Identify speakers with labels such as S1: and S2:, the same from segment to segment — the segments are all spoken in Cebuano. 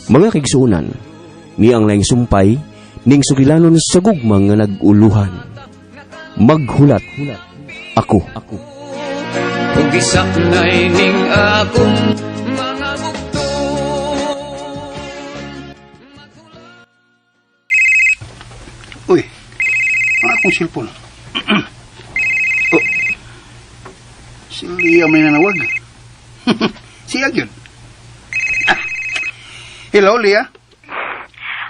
S1: Mga kaigsuonan, ni ang laing sumpay ning sugilanon sa gugma nga nag-uluhan. Maghulat ako.
S2: Ug gisaknay ning akong mga bugto.
S3: Uy, ang akong cellphone. Oh. Si Liam may nanawag. Siya yun. Ah. Hello, Lia.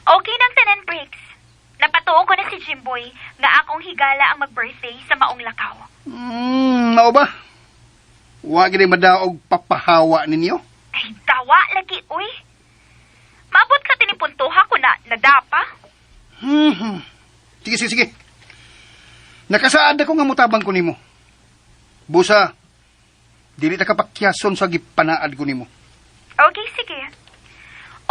S4: Okay nang tanan, Briggs. Napatuo ko na si Jimboy nga akong higala ang mag-birthday sa maong lakaw.
S3: Mao ba? Wa gid madaog papahawa ninyo?
S4: Ay, dawa lagi, uy. Maabot ka tinipuntuha ko na nadapa.
S3: Sige, sige, sige. Nakasaad ako nga mutabang ko nimo. Busa, dili ta kapakyason sa gipanaad ko nimo.
S4: Okay, sige.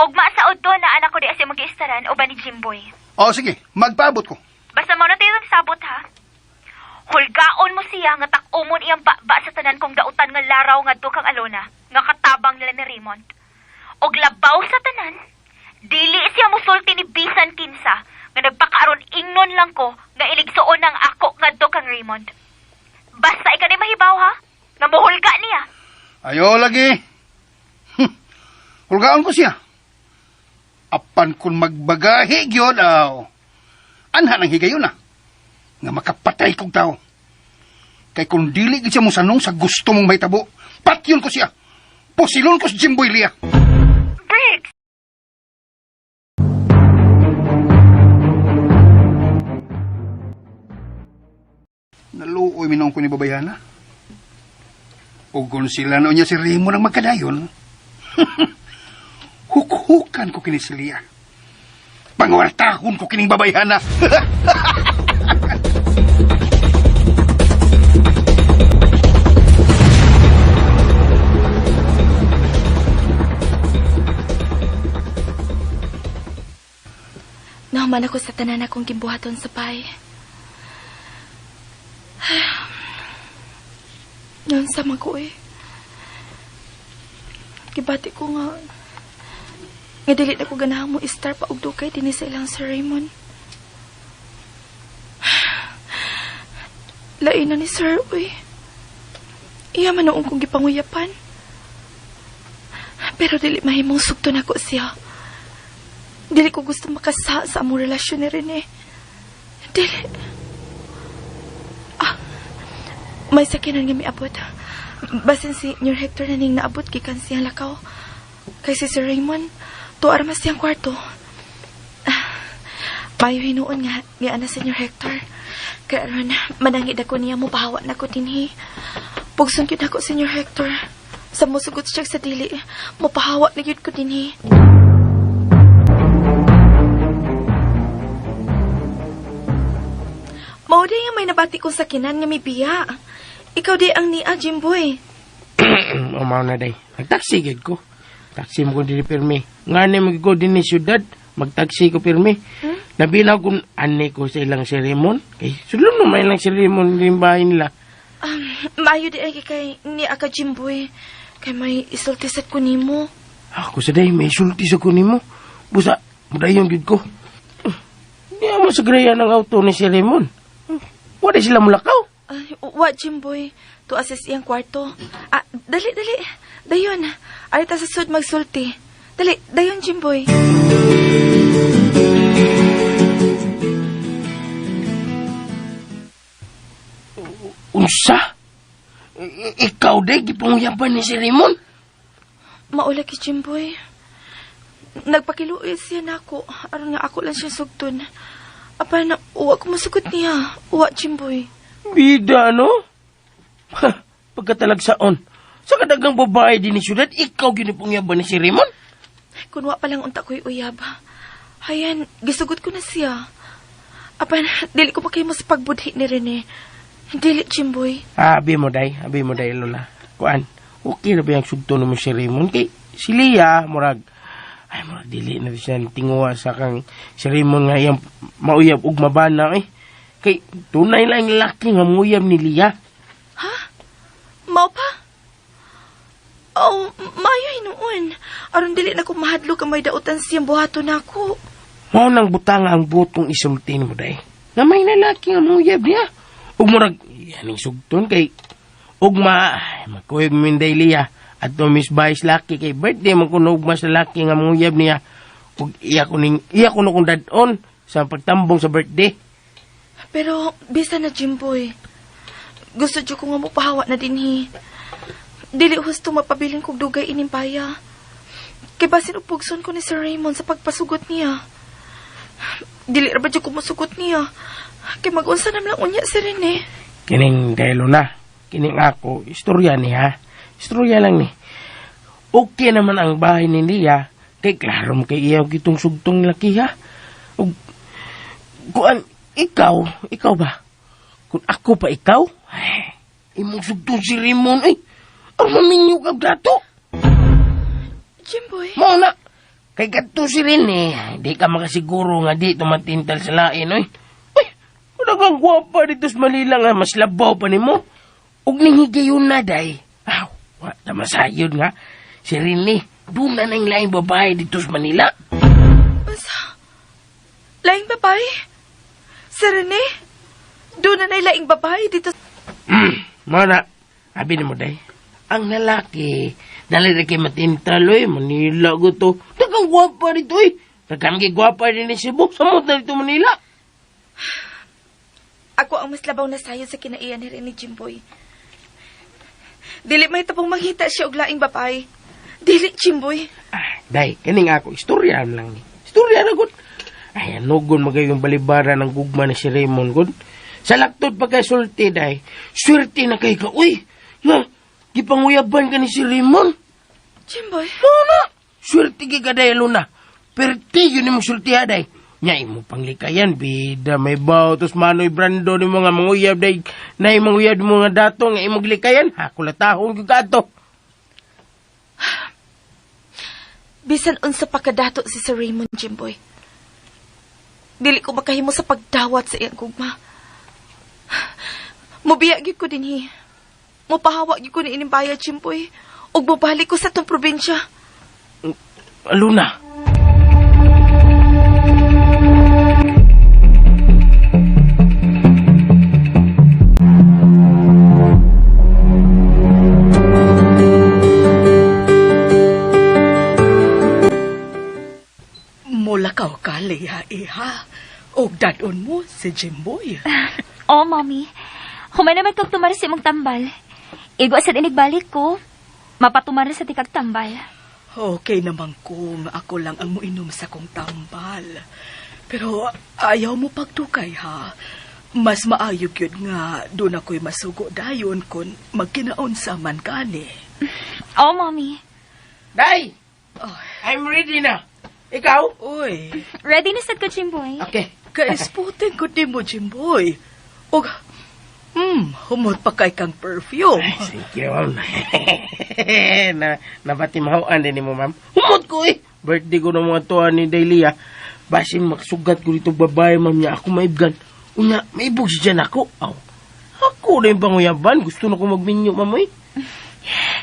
S4: Ugma sa udto na anak ko di asi mag-istaran o ba ni Jimboy.
S3: O sige, magpaabot ko.
S4: Basta mo na tayo sabot ha. Hulgaon mo siya nga tak-umon iyang baba sa tanan kong dautan nga laraw nga kang Alona, nga katabang nila ni Raymond. Og labaw sa tanan, dili siya musulti ni bisan kinsa nga nagpakaaron ingnon lang ko nga iligsuon ang ako ngadto kang Raymond. Basta ikaw ni mahibaw ha, nga muhulga niya.
S3: Ayo lagi. Hulgaon ko siya. Apan kung magbagahi gyud aw. Anha nang higayon na. Nga makapatay kog tao. Kay kung dili gid siya mosanong sa gusto mong mahitabo, patyon ko siya. Pusilon ko si Jimboy Lia.
S4: Briggs!
S3: Naluoy minong ko ni babayana. O kung sila na niya si Raymond ang magkadayon, hukhukan ko kini si Lia. Pangwartahon ko kining babayhana.
S5: Nahuman ako sa tanan akong gibuhaton sa pay. Noon sama ko eh. Gibati ko nga nga dili na ko ganahan mo istar pa og dukay dinhi sa ilang Sir Raymond. Lain na ni Sir, uy. Iya man noong kong gipanguyapan. Pero dili mahimong sugton ako siya. Dili ko gusto makasa sa among relasyon ni Rene. Dili. Ah, may sakinan nga miabot. Basin si New Hector na ning naabot gikan siyang lakaw. Kay si Sir Raymond, tuar mas siyang kwarto. Ah, mayo hinuon nga niya na si New Hector. Kaya ron, manangid ako niya mo pahawa na ko dinhi. Pugson gyud ako si New Hector. Sa musugot siya sa dili, mopahawa na gyud ko dinhi. Mao di nga may nabati kong sakinan nga may biya. Ikaw di ang niya, Jimboy.
S6: Umaw na day. Nagtaksi gid ko. Taksi mo ko dili pirmi. Nga ni mag ko din ni syudad, magtaksi ko pirmi. Nabinaw kung ani ko sa ilang si Raymond. Kay sulod naman ilang si Raymond din bahay nila.
S5: Maayo di ay kay niya ka, Jimboy. Kay may isulti sad ko nimo.
S6: Ako sa day, may sulti sa ko nimo. Busa, mudayon gid ko. Di mo sa greya ng auto ni si Raymond. Wala sila mulakaw.
S5: Ay, wa, Jimboy. Tuwa sa iyang kwarto. Ah, dali, dali. Dayon. Ay, ta sa sud magsulti. Dali, dayon, Jimboy.
S6: Unsa? Ikaw day, gipanguyaban ni si Raymond?
S5: Maula ki, Jimboy. Nagpakiluoy siya nako. Aron nga ako lang siya sugton. Apan, uwa ko masugot niya. Uwa, Jimboy.
S6: Bida, no? Ha, pagkatalagsaon. Sa kadagang babae din ni syudad, ikaw ginipangyaban ni si Raymond?
S5: Kun wa pa lang unta ko'y uyab. Hayan, gisugot ko na siya. Apan, dili ko makahimo sa pagbudhi ni Rene. Dili, Jimboy.
S6: Ah, abi mo day, Lola. Kuan, okay na ba yung sugto mo si Raymond? Kay si Lia, murag, ay, murag dili na siya tinguha sa kang si Raymond nga iyang mauyab og mabana eh. Kay tunay lang laki nga muyab ni Lia.
S5: Ha? Mao pa? Oh, maayo hinuon. Aron dili na ko mahadlok ang may dautan siyang buhaton nako.
S6: Mao nang butang ang butong isulti nimo day. Nga may lalaki nga manguyab niya. Ug murag yaning sugton kay ugma ay, magkuyog minday liya at to Miss Vice laki kay birthday man kuno ugma sa laki nga manguyab niya. Ug iya ko ning iya kuno kong dad-on sa pagtambong sa birthday.
S5: Pero bisa na Jimboy. Gusto jud ko nga mopahawa na dinhi. Dili husto mapabilin kog dugay ining paya. Kay basin og pugson ko ni Sir Raymond sa pagpasugot niya. Dili ra ba jud ko mosugot niya? Kay mag-unsa naman lang unya si Rene.
S6: Kining daylo na. Kining ako, istorya ni ha. Istorya lang ni. Okay naman ang bahay ni Lia. Kay klaro mo kay iyaw gitong sugtong laki ha. Ug kuan ikaw, ikaw ba? Kung ako pa ikaw, ay, imong sugtong si Raymond ay. Ang maminyo ka dato.
S5: Jimboy.
S6: Mao na. Kay kadto si Rene, di ka makasiguro nga di tumatintal sa lain oy. Uy, wala kang gwapa dito sa Manila nga mas labaw pa nimo. Ug ning higayon na day. Aw, wa ta masayod nga. Si Rene, doon na nang laing babae dito sa Manila.
S5: Unsa? Laing babae? Si Rene? Doon na na'y laing babae dito.
S6: Mao na, abi nimo day. Ang lalaki, dali ra kay matintal oy, Manila go to. Daghang gwapa dito oy. Daghang kay gwapa din ni Cebu, samot na dito Manila.
S5: Ako ang mas labaw na sayo sa kinaiyan ni Rene Jimboy. Dili may tapong makita siya og laing babae. Dili, Jimboy.
S6: Ah, day, kaning ako, istorya lang ni. Istorya na gud. Ay, anugon magayong balibara ng gugma ni si Raymond gud. Sa laktod pa kay sulti, day, swerte na kay ka. Uy, nga, gipanguyaban ka ni si Raymond.
S5: Jimboy.
S6: No, na. Swerte kay ka, day, Luna. Perti yun imong sulti, ha, day. Nya, imo panglikayan, bida, may baw, tos manoy brando ni mga manguyab, day. Na imong uyab mo nga dato, nga imong likayan, ha, kulatahong gyud ka ato.
S5: Bisan unsa pa kadato si Sir Raymond, Jimboy. Dili ko makahimo sa pagdawat sa iyang gugma. Mubiya gyud ko dinhi. Mupahawa gyud ko ni ining bayad, Jimboy. Ug mobalik ko sa atong probinsya.
S6: Luna.
S7: Mulakaw ka, Leah, iha. Og dadon mo si Jimboy.
S4: Oh, Mommy. Humay naman kog tumar sa imong tambal. Igo sa inigbalik ko. Mapatumar sa tikag tambal.
S7: Okay naman kung ako lang ang muinom sa kong tambal. Pero ayaw mo pagtukay, ha? Mas maayo gyud nga doon ako'y masugo dayon kung magkinaon sa man kani.
S4: Oh, Mommy.
S6: Day!
S7: Oh.
S6: I'm ready na. Ikaw?
S7: Uy,
S4: Ready na sad ko, Jimboy.
S6: Okay.
S7: kaisputin ko di mo, Jimboy. Og, humot pa kay kang perfume.
S6: Ay, thank you, ma'am. Nabatimahuan din mo, ma'am. Humot ko eh. Birthday ko ng mga tuwa ni Dahlia. Basin makasugat ko dito babae, ma'am niya. Ako maibgan. Unya, maibog siya dyan ako. Aw, ako na yung panguyaban. Gusto na ko magminyo, ma'am, eh.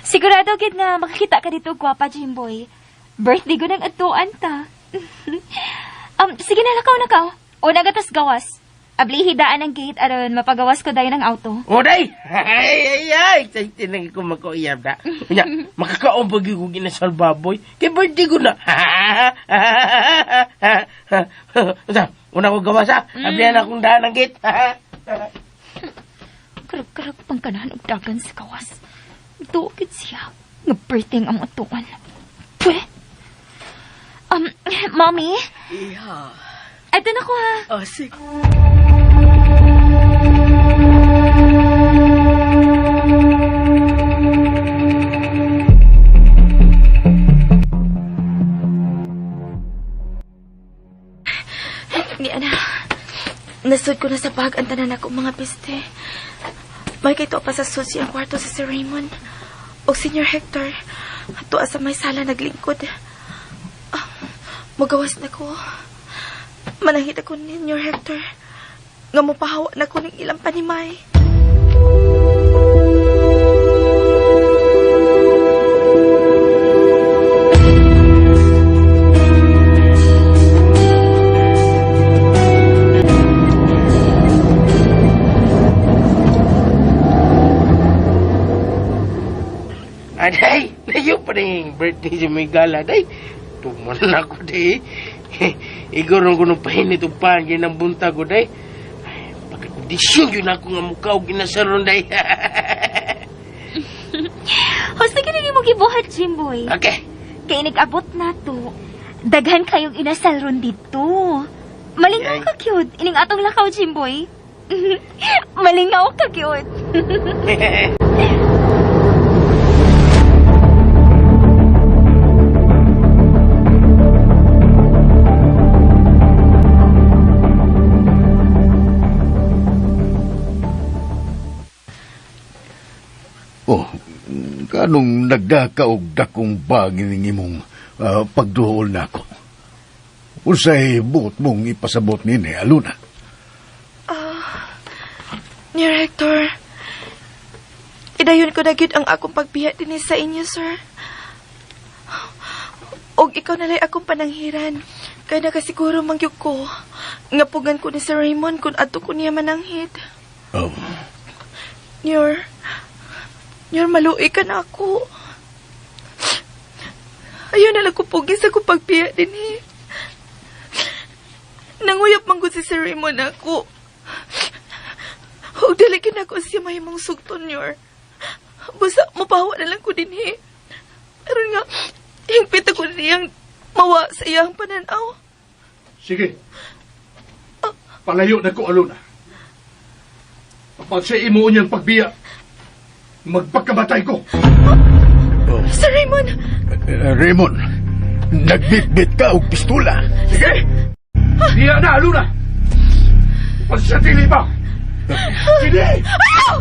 S4: Sigurado gid nga makakita ka dito, gwapa, Jimboy. Birthday ko ng atuan ta. Sige na, lakaw na ka. Una gatas gawas. Ablihi daan ang gate aron mapagawas ko dayon ang auto.
S6: O, day! Ay, ay, ay! Excited na ko magkauyab na. Unya, makakaon pag ko ginasal baboy. Kay birthday ko na. Unsa, una ko gawas, ha? Ablihan akong daan ang gate.
S4: Karag-karag pang kanahan og dagan sa gawas. Duokit siya. Nga birthday ang atuan. Pwe! Mommy?
S7: Iha.
S4: Ito na ko ha.
S7: Oh, sige.
S5: Ni ana, nasud ko na sa bag ang tanan ako mga piste. May kay tuwa pa sa susi ang kwarto si Sir Raymond. O Senior Hector, tuwa sa may sala naglingkod. Ah, mugawas na ko. Manahit ako ni Senior Hector. Nga mopahawa na ko ng ilang panimay.
S6: Ba birthday si may gala, day? Tuman na ako, day. Igor ko nung pahinit o pan, ginang buntag ko, day. Ay, pagkakondisyon yun ako nga mukha o ginasaron, day.
S4: Husto gini mo gibuhat, Jimboy.
S6: Okay.
S4: Kay nag-abot na to. Daghan kayong inasal ron dito. Malingaw ka cute. Ining atong lakaw, Jimboy. Malingaw ka cute.
S8: Oh, kanong nagdaka og dakong bangin ning imong pagduol nako. Unsay buot mong ipasabot nini, Aluna?
S5: Nyor Hector, idayon ko na gyud ang akong pagbiya dinhi sa inyo, sir. Og ikaw nalay akong pananghiran. Kay nakasiguro man gyud ko nga pugan ko ni Sir Raymond kung adto ko niya mananghid.
S8: Oh,
S5: Nyor, Nyor, maluoy ka na ako. Ayaw na lang ko pugi sa akong pagbiya dinhi. Nanguyap man gud si Sir Raymond ako. Huwag dali ako siya mahimong sugton, Nyor. Basta mapahawa na lang ko dinhi. Pero nga, hingpit ako niyang mawa sa iyang pananaw.
S3: Sige. Palayo na ko, Aluna. Kapag sa imo niyang pagbiya, magpagkamatay ko.
S5: Sir Raymond!
S8: Raymond, nagbitbit ka og pistola.
S3: Sige! Biya na, Aluna! Pagsatili pa! Sige!
S5: Ayaw!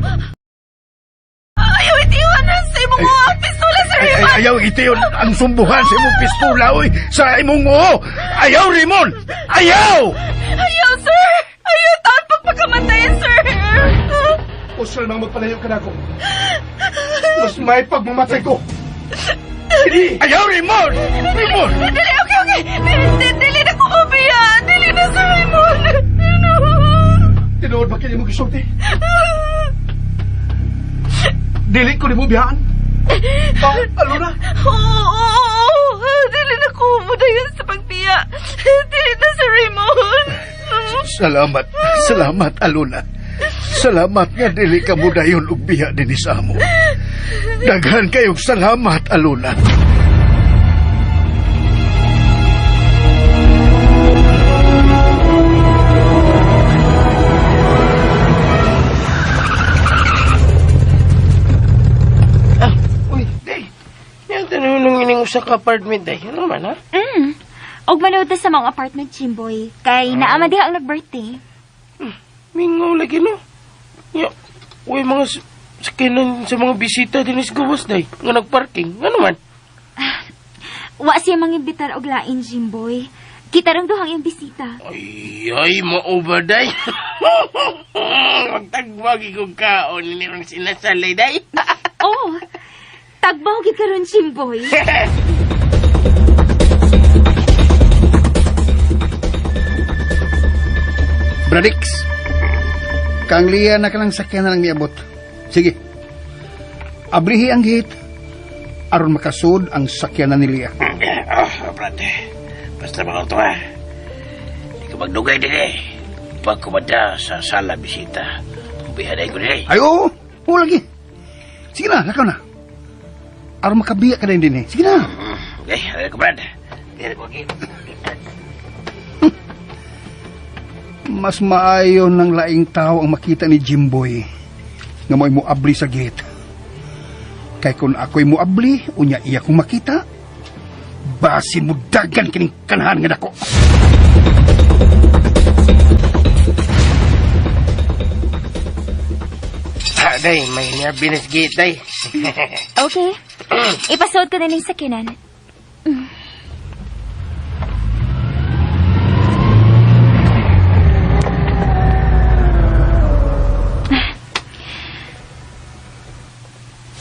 S5: Ayaw, itiwan na sa imong ang pistola, Sir
S8: Ay,
S5: Raymond!
S8: ay, ayaw itiyon ang sumbuhan sa imong pistola, oy, sa imong oo. Ayaw, Raymond! Ayaw!
S5: Ayaw, sir! Ayaw, taon pagpagkamatayan, sir!
S3: Usal nang magpalayo ka na ako. Mas may pagmamatay ko. Sige!
S8: Ayaw, Raymond! Raymond!
S5: Dili, okay, okay! Dili, dili na ko mabiya! Dili na, Sir Raymond! No!
S3: Tinuod ba kini mo gisulti? Dili ko nimo biyaan. Ah, Aluna!
S5: Oo, oo, oo! Dili na ko mudayon sa pagbiya! Dili na, Sir Raymond!
S8: Salamat, salamat, Aluna. Salamat nga dili ka mo dayon og biya dinhi sa amo. Daghan kayong salamat, Aluna.
S6: Ah, uy, day. Yan, tanong nung ining usa ka apartment, day. Ano man, ha?
S4: Og manood ta sa mga apartment, Jimboy. Kay naama diha ang nag-birthday.
S6: Mingaw lagi, no? Ya, uy, mga sakinan sa mga bisita din is gawas, day. Nga nagparking. Ano man?
S4: Wa siya mangimbitar og lain, Jimboy. Kita rang duhang iyang bisita.
S6: Ay, ay, mauba, day. Magtagwag ikong kaon, nirong sinasalay, day.
S4: Oh, tagbaw gid karon, Jimboy.
S3: Bradix, kang liya na ka lang sakyan na lang niabot. Sige. Abrihi ang gate aron makasud ang sakyanan ni Lia.
S6: Ah, brate. Basta mga to, ha. Di ka magdugay din, eh. Pagkumada sa sala bisita, ubihanay ko din, eh.
S3: Ay, oo. Oo lagi. Sige na, lakaw na. Aron makabiya ka din eh. Sige na.
S6: Okay, aray ko, Brad. Aray ko, okay.
S3: Mas maayo ng laing tao ang makita ni Jimboy nga mo'y muabli sa gate. Kay kung ako'y muabli, unya iya kong makita, basin mo dagan kining kanahan nga dako.
S6: Ah, day, may niya gate, day.
S4: Okay. Ipasuod ko na ning sakyanan.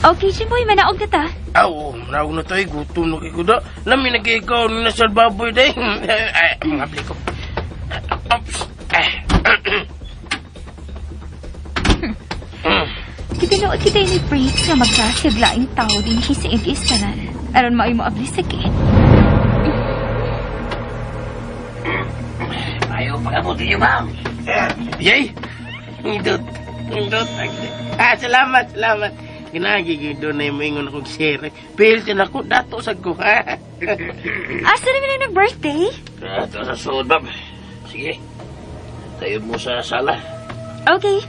S4: Okay, Jimboy, manaog na ta.
S6: Aw, manaog na tayo. Gutom na kayo da. Lami na kayo ikaw ni nasal baboy, day. Ay, mga abli ko. Oops. Ah.
S4: Kitinood kita ni Prince nga magkasig laing tao din sa igistanan. Aron maoy mo abli, sige.
S6: Ayaw pag-abot ninyo, ma'am. Yay! Indot. Indot. Ah, salamat, salamat. Ginagi, doon na yung moingon akong share. Pil siya na ko, dato sa ko, ha?
S4: Asa naman ang nag-birthday?
S9: Ato sa suod, ma'am. Sige. Tayo mo sa sala.
S4: Okay.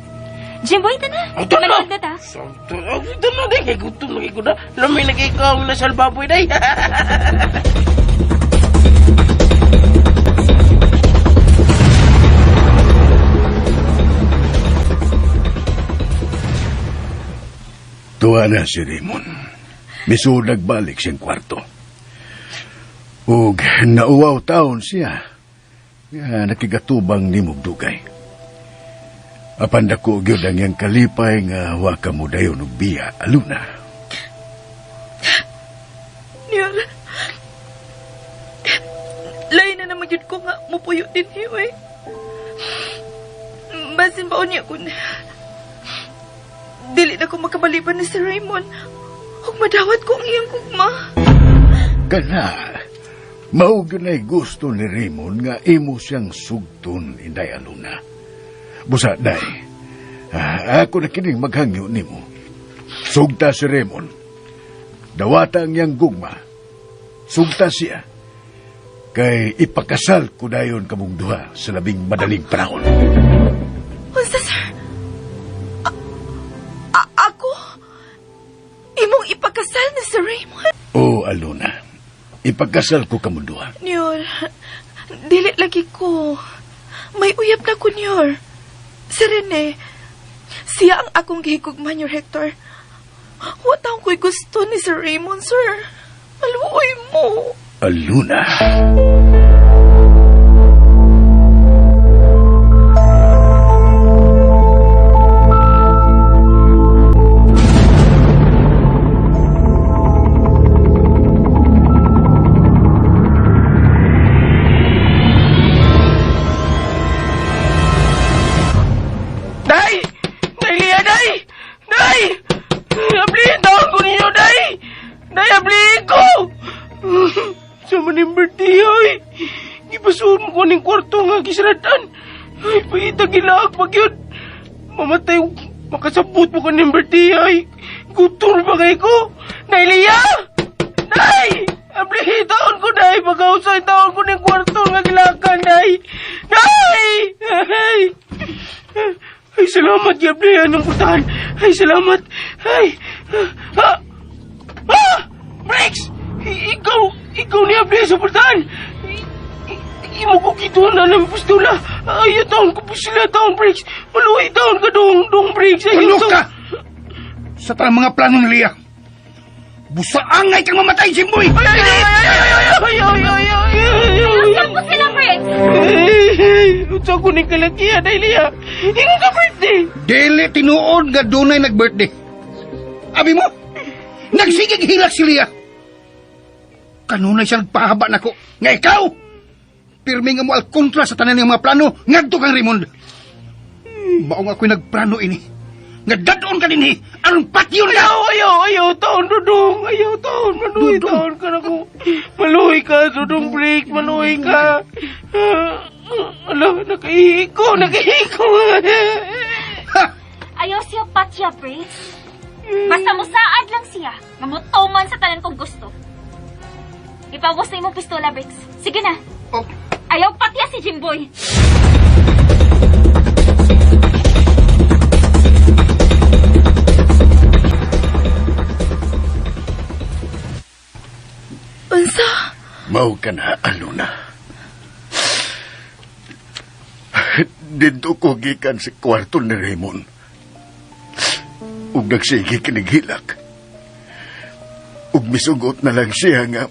S4: Jimboy, ito na.
S6: Ito na, ma'am.
S4: Maganda ta.
S6: Ito na, day. Kay gutom na kay na. Lamay na kay ikaw ang nasal baboy, day.
S8: Tuwa na si Raymond. Misuod nagbalik siyang kwarto. Ug nauwaw taon siya. Nga nakigatubang ni dugay. Apan dako gyud ang iyang kalipay nga wa ka mo dayon og biya aluna.
S5: Nyor, lain na naman yun ko nga mupuyo din eh. Basin ba niya kun dili na ko makabaliban ni si Raymond. Ug madawat ko ang iyang gugma.
S8: Kana, mao gyud nay gusto ni Raymond nga imo siyang sugton inday aluna. Busa day, ako na kining maghangyo nimo. Sugta si Raymond. Dawata ang iyang gugma. Sugta siya. Kay ipakasal ko dayon kamong duha sa labing madaling panahon.
S5: Unsa, sir? Ako? Imong ipakasal ni si Raymond?
S8: O Aluna, ipakasal ko kamong duha.
S5: Nyor, dili lagi ko. May uyab na ko, Nyor. Si Rene, siya ang akong gihigugma, Nyor Hector. Wa taong ko'y gusto ni Sir Raymond, sir. Maluoy mo.
S8: Aluna.
S6: Day! Day, Lia, day! Day! Ablihin taon ko ninyo, day! Day, ablihin ko! Sa maning birthday, oy! Gipasuon mo ko ning kwarto nga gisaradan. Ay, pahita gilaag pag yun. Mamatay, makasabot mo ko ning birthday, oy! Gutor ba kay ko? Day, Lia! Day! Ablihin taon ko, day! Pag-ausay taon ko ning kwarto nga gilakan, day! Day! Ay! Ay, salamat, Gabriel. Anong putahan? Ay, salamat. Ay, ah, ah, Briggs! Ikaw ni Gabriel sa putahan. Imo ko kituhan na ng pistola. Ay, taon ko po sila, taon, Briggs. Maluhay taon ka dong, dong, Briggs. Ay,
S3: Tulog ka! Sa tanang mga plano ni Lia. Busaangay kang mamatay, Jimboy!
S6: Ay, ay, ay, ay, ay, ay, ay, ay, ay, ay, ay.
S4: Saan po sila, Briggs?
S6: Ay, unsa ko ning kalakihan, ay, Lia. Ingon ka birthday.
S3: Dili tinuod nga dunay nag-birthday. Abi mo, nagsigig hilak si Lia. Kanunay siya nagpahaba nako nga ikaw, pirmi nga mo al kontra sa tanan niyang mga plano ngadto kang Raymond. Maong ako'y nagplano ini. Nga dadon ka dinhi aron patyon ka.
S6: Ayaw, ayaw, ayaw, taon, Dudong. Ayaw, taon, maluhi, taon ka na ko. Maluhi ka, Dudong Break, maluhi ka. Ala, nakaihi ko, nakaihi ko.
S3: Ha!
S4: Ayaw siya patya, Briggs. Basta musaad lang siya, nga mutuman sa tanan kong gusto. Ipawas na imong pistola, Briggs. Sige na.
S3: Oh,
S4: Ayaw patya si Jimboy.
S5: Unsa?
S8: Mao ka na, Aluna. Dito ko gikan sa kwarto ni Raymond. Ug nagsige kinighilak. Ug misugot na lang siya nga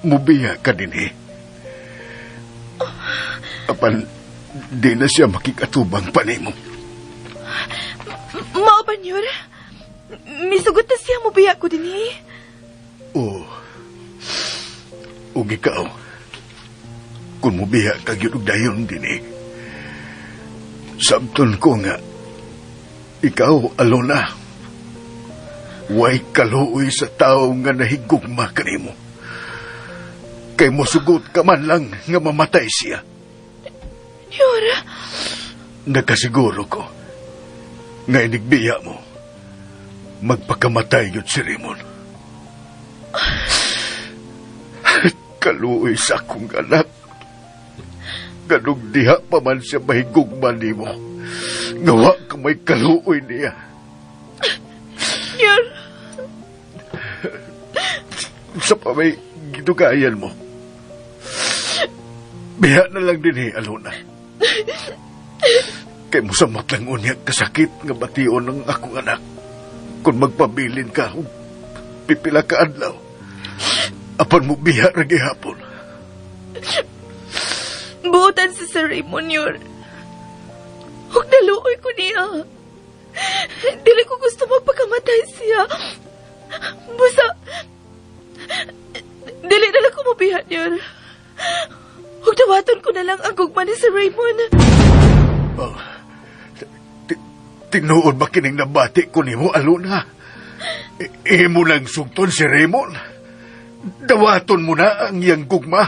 S8: mubiya ka dinhi. Apan, di na siya makikatubang pa nimo.
S5: Mao ba, Nyor? Misugot na siya mubiya ko dinhi.
S8: Oo. Ug ikaw, kung mubiya ka gyud og dayon dinhi, sabton ko nga, ikaw, Alona. Way kaluoy sa tao nga nahigugma kanimo. Kay mosugot ka man lang nga mamatay siya.
S5: Nyor,
S8: Nakasiguro ko nga inigbiya mo. Magpakamatay yun si Raymond. Kaluoy sa akong anak. Ganong diha pa man siya mahigugma nimo. Nga wa ka may kaluoy niya.
S5: Nyor,
S8: Sa pa may gidugayan mo. Biya na lang din eh, Alona. Kay musamot lang unya kasakit nga bation ng akong anak. Kung magpabilin ka, ug pipila ka adlaw. Apan mo biya ra gihapon.
S5: Buotan si Sir Raymond, Nyor. Huwag naluoy ko niya. Dili ko gusto magpakamatay siya. Busa, dili na lang ko mabihat, Nyor. Huwag dawaton ko na lang ang gugma ni Sir Raymond.
S8: Oh, tinuod ba kining nabati ko nimo, Alona? Imo lang sugton si Raymond. Dawaton mo na ang iyang gugma.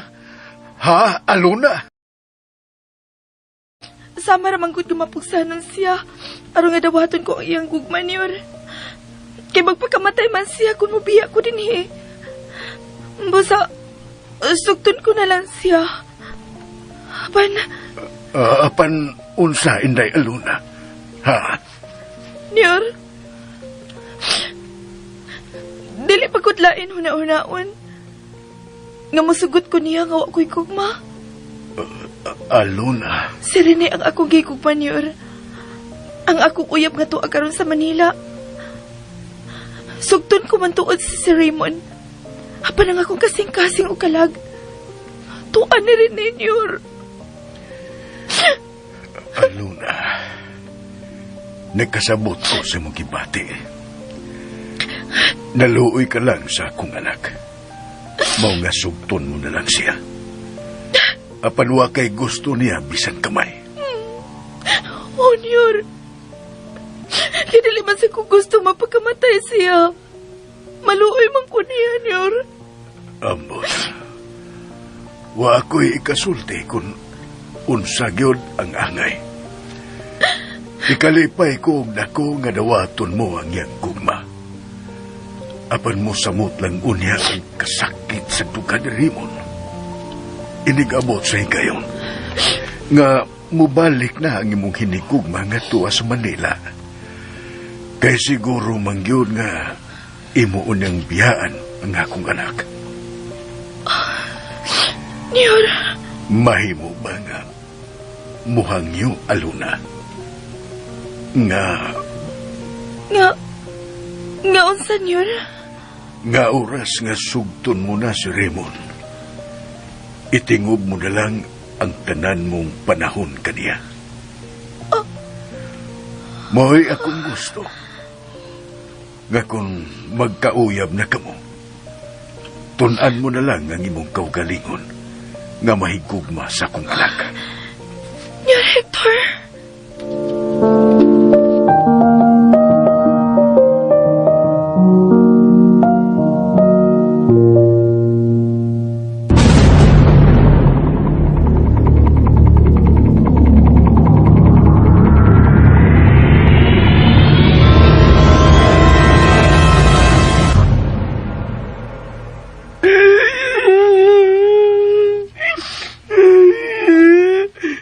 S8: Ha, Alona?
S5: Sama ra man gud gumapugsanon siya. Aron nga dawaton ko ang iyang gugma, Nyor. Kay magpakamatay man siya kung mubiya ko dinhi. Busa, sugton ko na lang siya. Apan,
S8: Apan unsa, Inday Alona? Ha?
S5: Nyor, dili pagkutlain huna-hunaon. Nga musugot ko niya nga wa ko'y gugma.
S8: Alona.
S5: Si Rene ang akong gigugma, Nyor. Ang akong uyab nga tuwa karon sa Manila. Sugton ko man tuod si Sir Raymond. Apan ang akong kasing-kasing o kalag. Tuwa ni Rene, Nyor.
S8: Alona. Nagkasabot ko sa mong gibati. Naluoy ka lang sa akong anak. Mao nga sugton mo na lang siya. Apan wa kay gusto niya bisan kamay.
S5: Oh, Nyor. Kaya dili man sa ko gusto mapakamatay siya. Maluoy man ko niya, Nyor.
S8: Ambot. Wa ako'y ikasulti kung unsa gyud ang angay. Ikalipay ko og dako nga dawaton mo ang iyang gugma. Apan mo samot lang unya ang kasakit sa duga ni Raymond. Inigabot sa higayon nga mubalik na ang imong hinigugma nga tuwa sa Manila. Kay siguro man gyud nga imo unyang biyaan ang akong anak.
S5: Nyor.
S8: Mahimo ba nga muhangyo, Aluna? Nga
S5: Nga unsa, Nyor?
S8: Nga oras nga sugton mo na si Raymond. Itingob mo na lang ang tanan mong panahon kaniya. Mo'y akong gusto. Nga kung magkauyab na kamo, tun-an mo na lang ang imong kaugalingon nga mahigugma sa akong anak.
S5: Nyor Hector.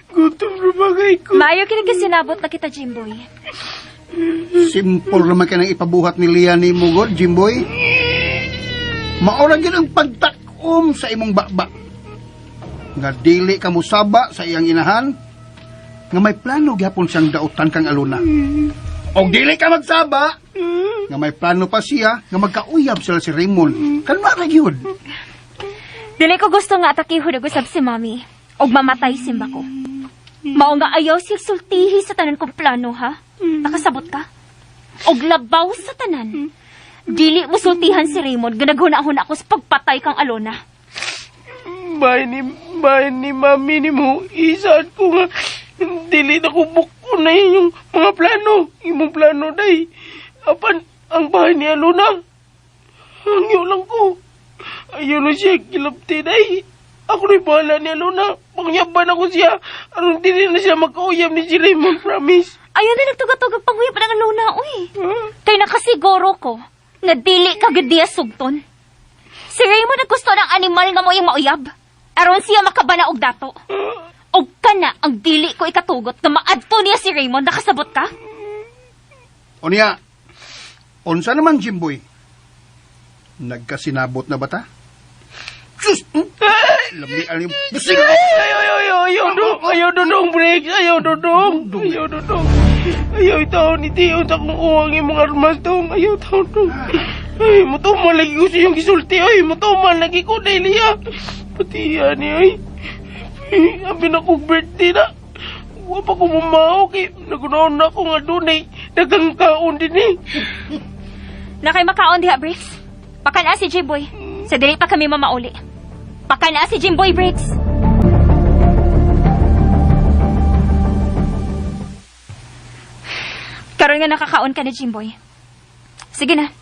S6: Gutom na bagay ko.
S4: Maayo kini kasinabot na kita, Jimboy.
S3: Simple naman ka nang ipabuhat ni Lia ni Mugod, Jimboy. Maura gyud ang pagtakom sa imong baba. Nga dili ka musaba sa iyang inahan, nga may plano gyapon siyang dautan kang Aluna. Og dili ka magsaba, nga may plano pa siya nga magkauyab sila si Raymond. Kalma ra gyud.
S4: Dili ko gusto nga atakihon og usab si Mami og mamatay simba ko. Mao nga ayaw siya sultihi sa tanan kong plano, ha? Nakasabot ka? Og labaw sa tanan. Dili mo sultihan si Raymond nga naghuna-huna ako sa pagpatay kang Alona.
S6: Bahay ni Mami ni mo, isaan ko nga, dili na ko buko na inyong mga plano, imong plano, day. Apan, Ang bahay ni Alona. Hangyo lang ko. Ayaw na siya kilapti, day. Ako na'y bahala ni Alona. Pangyaban ako siya. Aron dili na siya magkauyab ni si Raymond, promise.
S4: Ayaw na nagtugatugag panguyab ng Alona, uy. Kay nakasiguro ko nga dili ka gud niya sugton. Si Raymond ang gusto ng animal nga mo iyang mauyab. Aron siya makabana og dato. Og kana ang dili ko ikatugot nga maadto niya si Raymond, nakasabot ka?
S3: O niya, unsa naman, Jimboy? Nagkasinabot na ba ta? Sus! Lami ang iyong busing!
S6: Ay, ayaw, ayaw, ayaw, dong. Ayaw, dudong, break. Ayaw, dudong. Ayaw, dudong. Ayaw, taon, itiyon sa kong uwang imong armas, dong. Ayaw, taon, dong. Ay, matumal lagi ko sa iyong gisulti. Ay, matumal lagi ko, Delia. Pati yan, ay. Ay, abi na kong birthday na. Wa pa ko mamao, kay nagunaon na ako nga doon, ay. Dagang kaon din, eh.
S4: Nakay makaon diha, Briggs. Pakanaa si Jimboy. Sa dili pa kami mamauli. Pakanaa si Jimboy, Briggs. Karon nga nakakaon ka na, Jimboy. Sige na.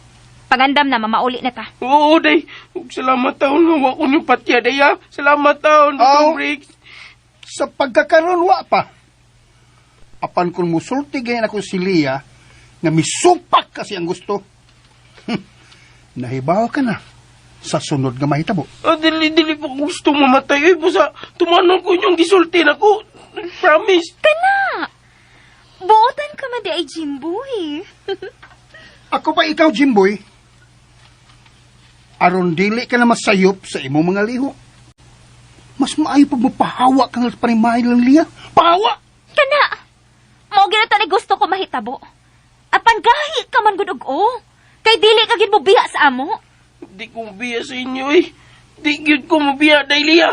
S4: Pagandam na, mamauli na ta.
S6: Oo, day. Ug salamat taon nga wa ko niyong patya, day, ha. Salamat taon,
S3: Aw.
S6: Dudong Briggs.
S3: Sa pagkakaroon, wa pa. Apan kung musulti ganyan ako si Lia, nga misupak kasi ang gusto. Nahibaw ka na sa sunod nga mahitabo.
S6: Ah, dili, dili pa ko gusto mamatay. Ay, busa, tumanon ko inyong gisulti na ko. Promise.
S4: Kana! Buotan ka man di ay Jimboy.
S3: Ako pa ikaw, Jimboy. Aron dili ka na masayop sa imong mga liho. Mas maayo pag mapahawa kang panimahay lang Lia. Pahawa!
S4: Kana! Mao gyud na gusto ko mahitabo. Apan gahi ka man gud og o. Kay dili ka gid mo biya sa amo.
S6: Di ko mabiya sa inyo, eh. Di gyud ko mabiya, Dahlia.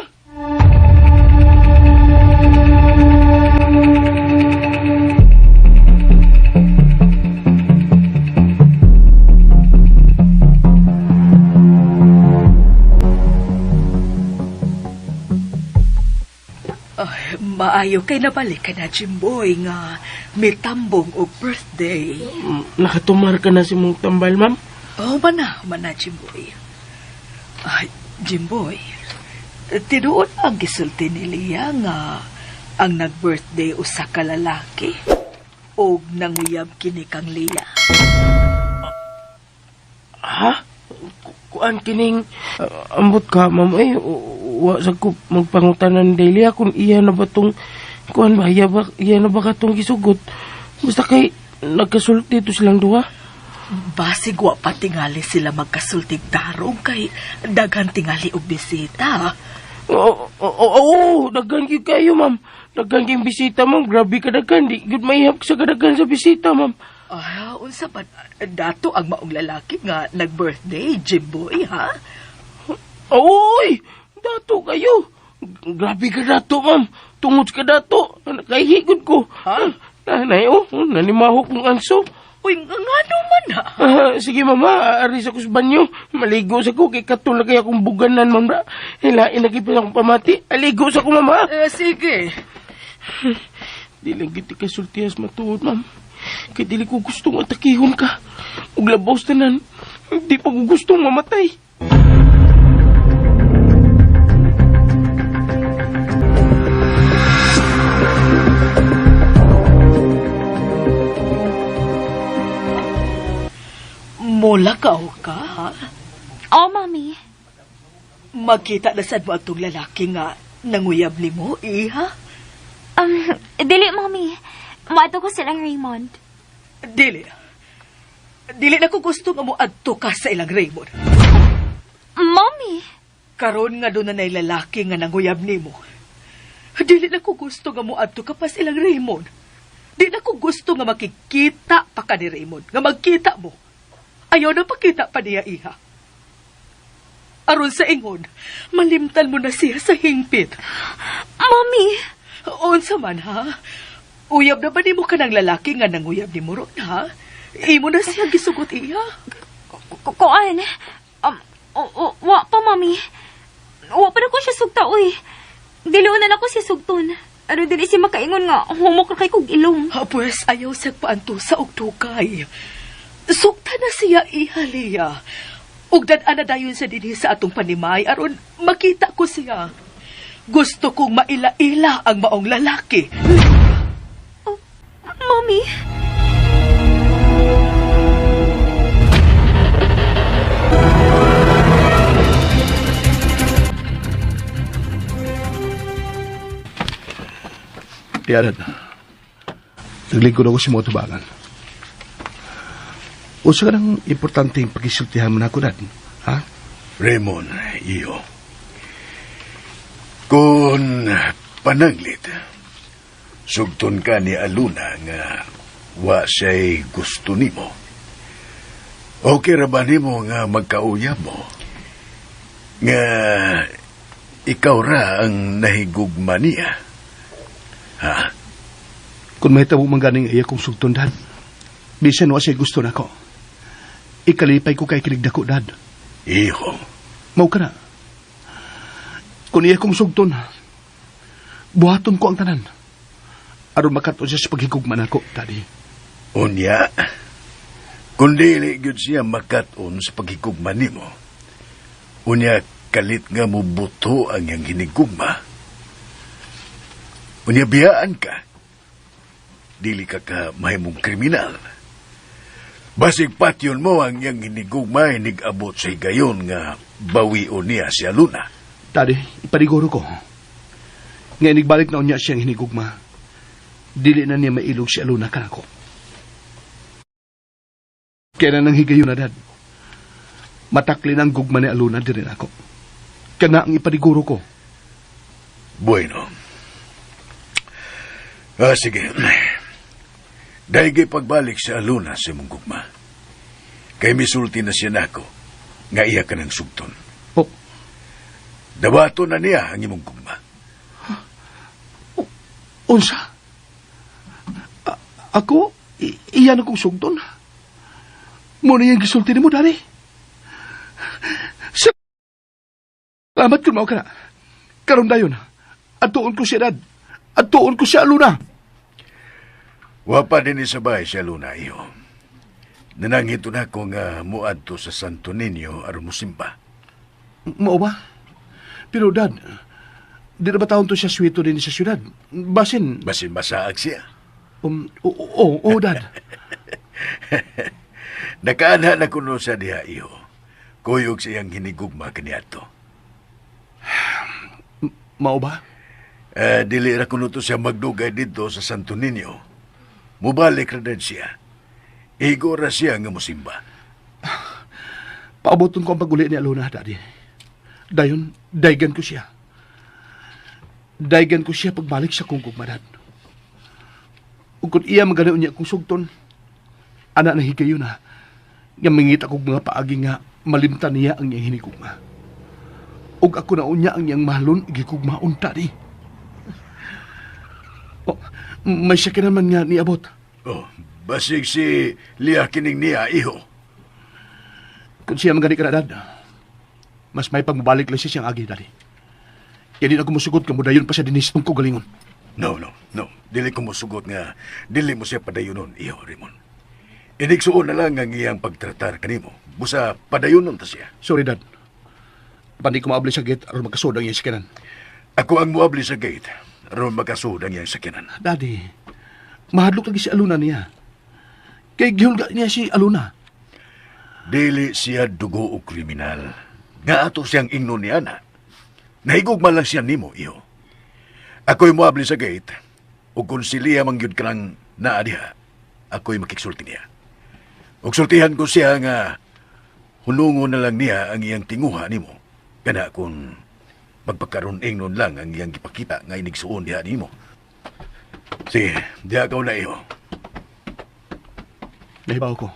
S7: Ay, maayo kay nabalik ka na, Jimboy, nga may tambong og birthday.
S6: Nakatumar ka na si mong tambal, ma'am?
S7: Oh, mana, mana, Jimboy. Ay, Jimboy, tinuod ang gisulti ni Lia nga ang nag-birthday usa ka lalaki og nanguyab kini kang Lia.
S6: Ha? Kuan kining ambot ka, ma'am. Ay, wa sa ko magpangutanan Delia kung iya na ba tong kuan ba, iya ba, iya na ba katong gisugot. Basta kay nagkasulti to silang duha.
S7: Basig wa pa tingali sila magkasultig tarong kay daghan tingali og bisita.
S6: Oo, oo, oo, daghan gyud kayo, ma'am. Daghan gyud bisita, ma'am. Grabe ka daghan. Di gyud mahihap sa kadaghan sa bisita, ma'am.
S7: Ah, unsa ba dato ang maong lalaki nga nag-birthday, Jimboy, ha?
S6: Oy, dato kayo. Grabe ka dato, ma'am. Tungod ka dato. Kahigod ko.
S7: Ha?
S6: Nanay, oh, nanimaho kong anso.
S7: Uy, nga ngano man ha?
S6: Ah, sige, mama, aris ako sa banyo. Maligo sa ko, kay katulad kay akong buganan, ma'am. Hilain na pa akong pamati. Aligo sa ko, mama.
S7: Eh, sige.
S6: Di lang kita kasultihas matuod, ma'am. Kay dili ko gustong atakihon ka. Ug labaw tanan, di pa ko gustong mamatay.
S7: Mulakaw ka, ha?
S4: Oh, mami.
S7: Magkita na sad mo atong lalaki nga nanguyab nimo, iha?
S4: Dili, mami. Maadto ko silang Raymond.
S7: Dili. Dili na ko gusto nga moadto ka sa ilang Raymond.
S4: Mami.
S7: Karon nga doon na lalaki nga nanguyab nimo. Dili na ko gusto nga moadto ka pa sa ilang Raymond. Di na ko gusto nga makikita pa ka ni Raymond, nga magkita mo. Ayaw na pakita pa niya, iha. Aron sa ingon, malimtan mo na siya sa hingpit.
S4: Mami!
S7: Unsa man, ha? Uyab na ba nimo ka ng lalaki nga nanguyab ni mo ron, ha? Imo na siya gisugot, iha.
S4: Kuan? Wa pa, mami. Wa pa na ko siya sugta, uy. Dili na ko siya sugton. Ano dili siya makaingon nga, humok na kay kog ilong.
S7: Ha, pues, ayaw siya paanto sa og tukay. Sukta na siya iha, Lia. Ug dad-a na dayon sa dinhi sa atong panimay aron makita ko siya. Gusto kong maila-ila ang maong lalaki.
S4: Oh, Mommy!
S3: Tiyaran. Naglingkod ako sa mga tubangan. Usa ka ng importanteng pagisultihan mo na ako, Dad. Ha?
S8: Raymond, iyo. Kung pananglit, sugton ka ni Aluna nga wa siya'y gusto nimo. Okay ra ba nimo nga magkauyab mo? Nga ikaw ra ang nahigugma niya. Ha?
S3: Kung mahitabo man ganing iya kong sugton, Dad. Bisan wa siya'y gusto nako. Ikalipay ko kay kinig dako, Dad.
S8: Iho.
S3: Mao ka na. Kung iya kong sugton, buhaton ko ang tanan. Aron makat-on siya sa paghigugma nako, Daddy.
S8: Unya, kung dili gyud siya makat-on sa paghigugma nimo, unya kalit nga mubuto ang iyang hinigugma. Unya biyaan ka. Dili ka ka mahimong kriminal. Basig patyon mo ang iyang hinigugma inigabot sa higayon nga bawion niya si Aluna.
S3: Daddy, ipaniguro ko. Nga inigbalik na unya siyang hinigugma. Dili na niya mailog si Aluna kanako. Kaya na nang higayon na, Dad. Matakli ang gugma ni Aluna diri nako. Kana ang ipaniguro ko.
S8: Bueno. Ah, sige. Dahil pagbalik sa Aluna sa imong gugma. Kay misulti na siya nako nga iya ka ng sugton.
S3: Oh.
S8: Dawato na niya ang imong gugma.
S3: Unsa? Ako? Iya na kong sugton. Muna yung gisulti nimo, Daddy. Salamat kung mao ka na. Karon dayon. Atuon ko siya, Dad. Atuon ko siya, Aluna.
S8: Wa pa din isabay si Aluna, iho. Nanangito na ko nga muadto sa Santo Niño aron mosimba.
S3: Mao ba? Pero, Dad, di na ba taon to siya swito din sa syudad? Basin...
S8: Basin masaag siya.
S3: Oo, oo, Dad.
S8: Nakaanha na kuno siya diha, iho. Kuyog sa iyang hinigugma kaniadto.
S3: Mao ba?
S8: Dili ra kuno to siya magdugay didto sa Santo Niño. Mubalik ra din siya. Igo ra siya nga mosimba.
S3: Paaboton ko ang pag-uli ni Aluna, Daddy. Dayon, daygan ko siya. Daygan ko siya pagbalik sa kong gugma, Dad. Ug kung iya maganaon niya akong sugton, ana na higayon na, nga mangita kog mga paagi nga malimtan niya ang iyang hinigugma. Ug ako na unya ang iyang mahalon, gigugmaon, Daddy. Oh, may siya naman nga niabot.
S8: Oh, basig si Lia kining niya, iho.
S3: Kung siya magani ka na, Dad, mas may pagmabalik lang siya siyang agi, Daddy. Kaya di na ako musugot kung mudayon pa siya dinis kong galingon.
S8: No, no, no. Dili ko musugot nga, dili mo siya padayonon, iho, Raymond. Iniksuon na lang ang iyang pagtratar kanimo. Busa padayonon ta siya.
S3: Sorry, Dad. Pandi ko maabli sa gate aron makasud ang iyang sakyanan.
S8: Ako ang muabli sa gate aron makasud ang iyang sakyanan.
S3: Daddy, mahadlok lagi si Aluna niya. Kay gihulga niya si Aluna.
S8: Dili siya dugo o kriminal. Nga ato siyang ingnon ni Ana. Nahigugma lang siya nimo, iho. Ako'y muabli sa gate, ug kung si Lia mangyud ka lang naa diha, ako'y makiksulti niya. Ug sultihan ko siya nga hunungon na lang niya ang iyang tinguha nimo. Kana kung magpagkaroon ingnon lang ang iyang gipakita nga inigsuon diha nimo. Sige, diha ka na, iho.
S3: Nahibaw ko.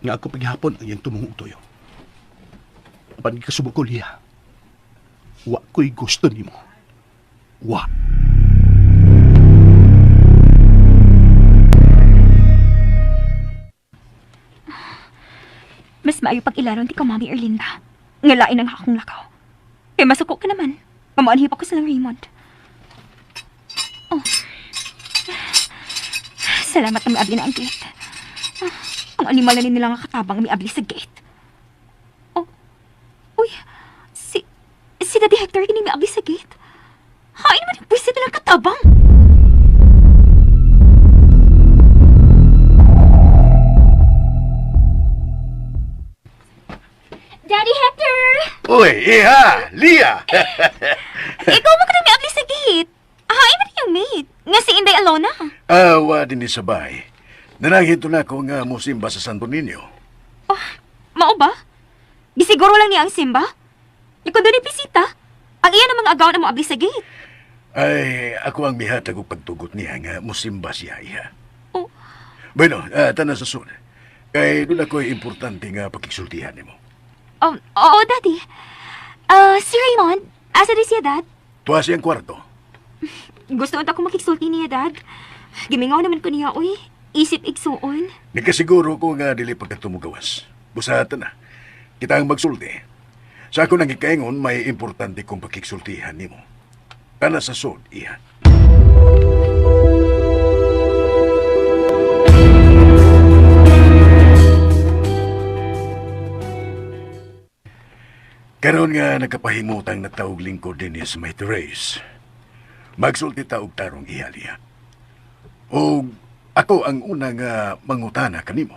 S3: Nga ako paghapon ang iyang tumungog tuyo. Apan gikasubo ko, Lia. Wa ko'y gusto nimo. Wa.
S4: Mas maayo pag ilaron ti ka, Mami Erlinda. Nga lain ang akong lakaw. Kaya masuko ka naman. Mamuanhi pa ko silang Raymond. Oh. Salamat na maabli na ang gate. Ang animal na nila nga katabang miabli sa gate. Oh, uy, si Daddy Hector kini miabli sa gate. Hain man yung pwisit nilang katabang. Daddy Hector!
S8: Uy, iha! Lia!
S4: Ikaw mo ka na miabli sa gate. Hain man yung mate. Nga si Inday Alona.
S8: Awa din ni sabay. Nanangito na ako nga musimba sa Santo Niño.
S4: Oh, mao ba? Gisiguro lang niya ang simba? Ikaw doon bisita. Ang iya namang agaw na moabli sa gate.
S8: Ay, ako ang mihatag og pagtugot niya nga musimba siya, iha.
S4: Oh.
S8: Bueno, tanan sa sun. Kay doon ako'y importante nga pakigsultihan nimo.
S4: Oh, oo, Daddy. Si Raymond, asa di siya, Dad?
S8: Tuwa siyang kwarto.
S4: Gusto unta ko makigsulti niya, Dad. Gimingaw naman ko niya, uy. Isip igsuon.
S8: Nagkasiguro ko nga dili pagkatumugawas. Busatan na. Kita ang magsulti. Sa ako nang gikaingon, may importante kong pakigsultihan nimo. Tana sa sod, iha. Karon nga nagkapahimutang na taog lingkod din sa may Therese. Magsulti ta og tarong iha liya. O ako ang una nga mangutana kanimo.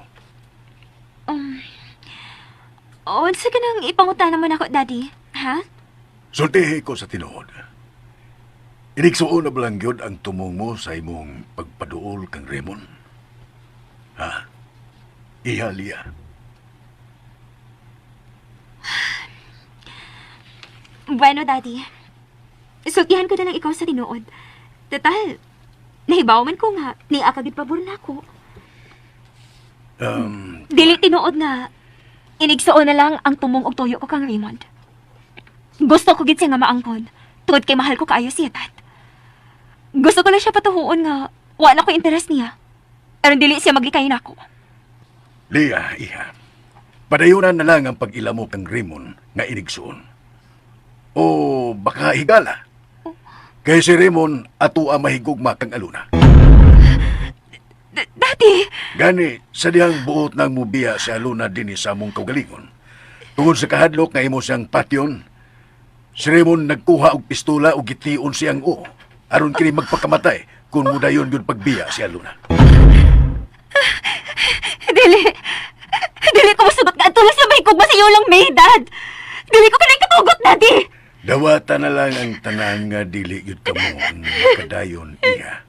S4: Unsa ka nang ipangutana mo nako, Daddy? Ha?
S8: Sultihi ko sa tinuod. Inigsuon na balang gyud ang tumong mo sa imong pagpaduol kang Raymond. Ha? Iha liya.
S4: Bueno, Daddy. Sultihan ko na lang ikaw sa tinuod. Total, nahibaw man ko nga, ni akagid pabor na ako. Dili tinuod nga, inigsuon na lang ang tumong og tuyo ko kang Raymond. Gusto ko gid siya nga maangkon, tungod kay mahal ko kaayo siya, Dad. Gusto ko lang siya patuhuon nga, wala ko interes niya. Aron dili siya maglikay nako.
S8: Liya, iha. Padayunan na lang ang pag-ila mo kang Raymond nga inigsuon. O baka higala. Kay si Raymond ato ang mahigugma kang aluna.
S4: Daddy!
S8: Gani, sa dihang buot ng mubiya si Aluna dinhi sa among kaugalingon. Tungod sa kahadlok nga imo siyang patyon, si Raymond nagkuha og pistola ug gitiun siyang o. Aron kini magpakamatay kung mudayon gyud pagbiya si Aluna.
S4: Dili! Dili ko masugot nga lang sa mahigugma sa iyo lang, May, Dad! Dili ko kanay katugot, Daddy!
S8: Dawata na lang ang tanan nga dili gyud kamo ang makadayon iya.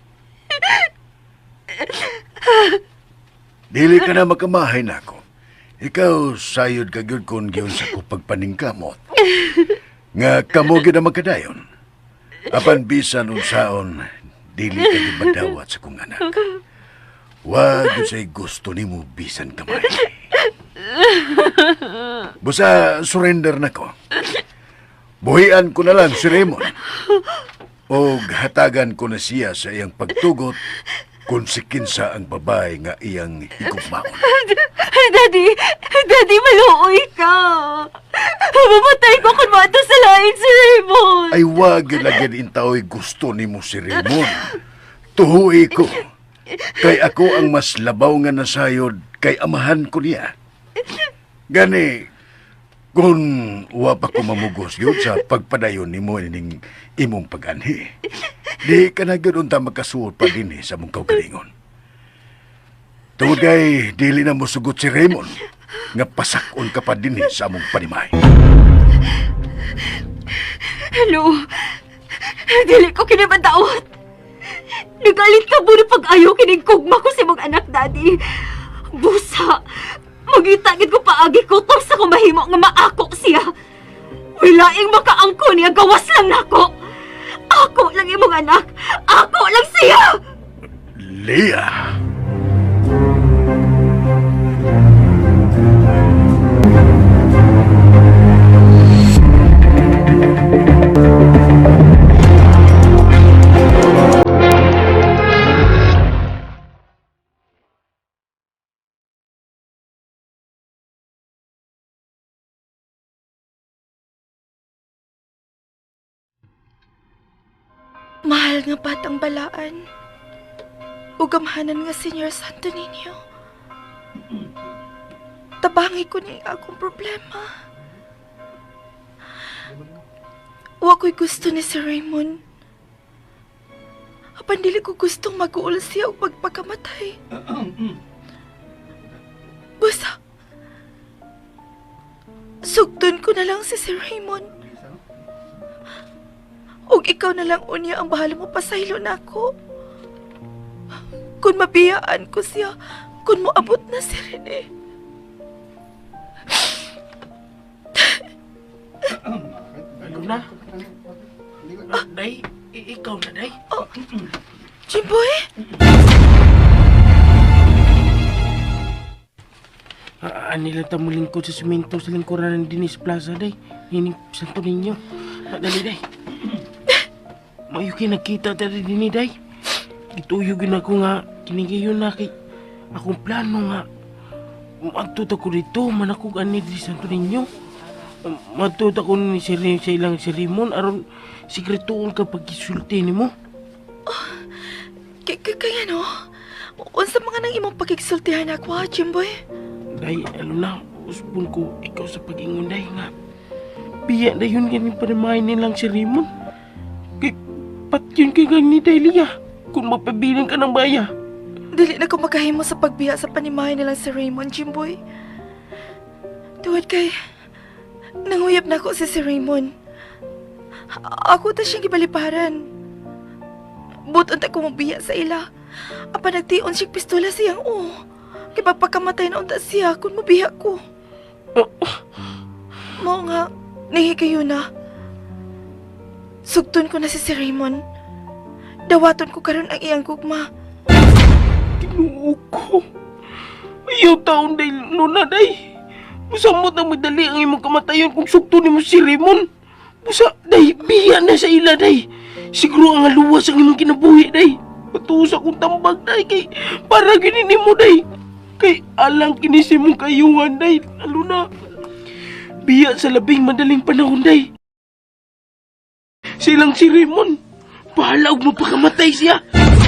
S8: Dili ka na makamahay nako. Ikaw sayod ka gyud kon giyon sa ko pagpaningkamot. Nga kamo gyud ang makadayon. Apan bisan unsaon dili ka gyud madawat sa kong anak. Wa gyud say gusto nimo bisan kamay. Busa surrender na ko. Buhian ko na lang si Raymond. O hatagan ko na siya sa iyang pagtugot kung si kinsa ang babae nga iyang higugmaon.
S4: Daddy! Daddy, maluoy ka! Mamatay ko kung mato sa lain si Raymond!
S8: Ay wag lagi intaoy gusto nimo si Raymond. Tuhuy ko. Kay ako ang mas labaw nga nasayod kay amahan ko niya. Gani, kung wa pa ko mamugos yun sa pagpadayon nimo ining imong pag-anhi, di ka na gyud unta makasuot pa dinhi sa mong kaugalingon. Tungod kay dili na mosugot si Raymond nga pasakon ka pa dinhi sa among panimay.
S4: Hello? Dili ko kinabadaot. Nagalit ka na pag-ayaw kining kugma ko sa mong anak, Daddy. Busa, magitagid ko paagi ko sa kumahimo nga maako siya. Wilaing makaangko niya, gawas lang nako. Ako lang imong anak. Ako lang siya!
S8: Leah!
S5: Mahal nga batang balaan. Ugamhanan nga Senyor Santo Niño. Tabangi ko ni akong problema. Wa ko'y gusto ni Sir Raymond. Apan dili ko gustong mag-uol siya og magpakamatay. Basta, sugdon ko na lang si Sir Raymond. Og ikaw na lang unya ang bahala mo pasaylo na ako. Kung mabiyaan ko siya, kung moabot na si Rene.
S6: Luna? Day, ikaw na, Day.
S5: Oh, Jimboy?
S6: Ani lang ta mulingkod sa simento sa lingkuran ng Dinis Plaza, Day. Nining Santo Niño. Dali, Day. Mayo kay nagkita ta dinhi, Day. Gituyo gyud ako nga kinigayon na kay akong plano nga maadto ta ko dito manakog ani di Santo Niño. Maadto ta ko ni si sa ilang si Raymond aron sikretoon ka pagkisulti nimo.
S5: Kaya no? Unsa mga nang imong pagkiksultihan ako, ha, Jimboy?
S6: Day, ano na, usbon ko ikaw sa pag-ingon, Day, nga. Biya na yun ganin panamahin nilang si Raymond. Kay, patyon kay gang ni Day Lia, kung mapabiling ka ng baya.
S5: Dili na ko makahimo sa pagbiya sa panimahay nilang si Raymond, Jimboy. Tuwad kay, nanguyab na ako si Raymond. Ako ta siyang gibaliparan. Buton ta ko mobiya sa ila. Apa nagtion siyang pistola siyang o. Kay pagpakamatay na unta siya kung mobiya ko. Mao nga, nahigayo na. Sugton ko na si Raymond. Dawaton ko karon ang iyang gugma.
S6: Ginoo ko. Ayaw taon dahil Luna, day. Musamot na madali ang imong kamatayon kung sugto nimo si Raymond. Busa, day, biya na sa ila, day. Siguro ang aluwas ang imong kinabuhi, day. Patuo sa akong tambag, day, kay para gini nimo, day. Kay alang kini sa imong kayuhan, day. Lalo na, biya sa labing madaling panahon, day. Silang si Raymond, bahala og mapakamatay siya.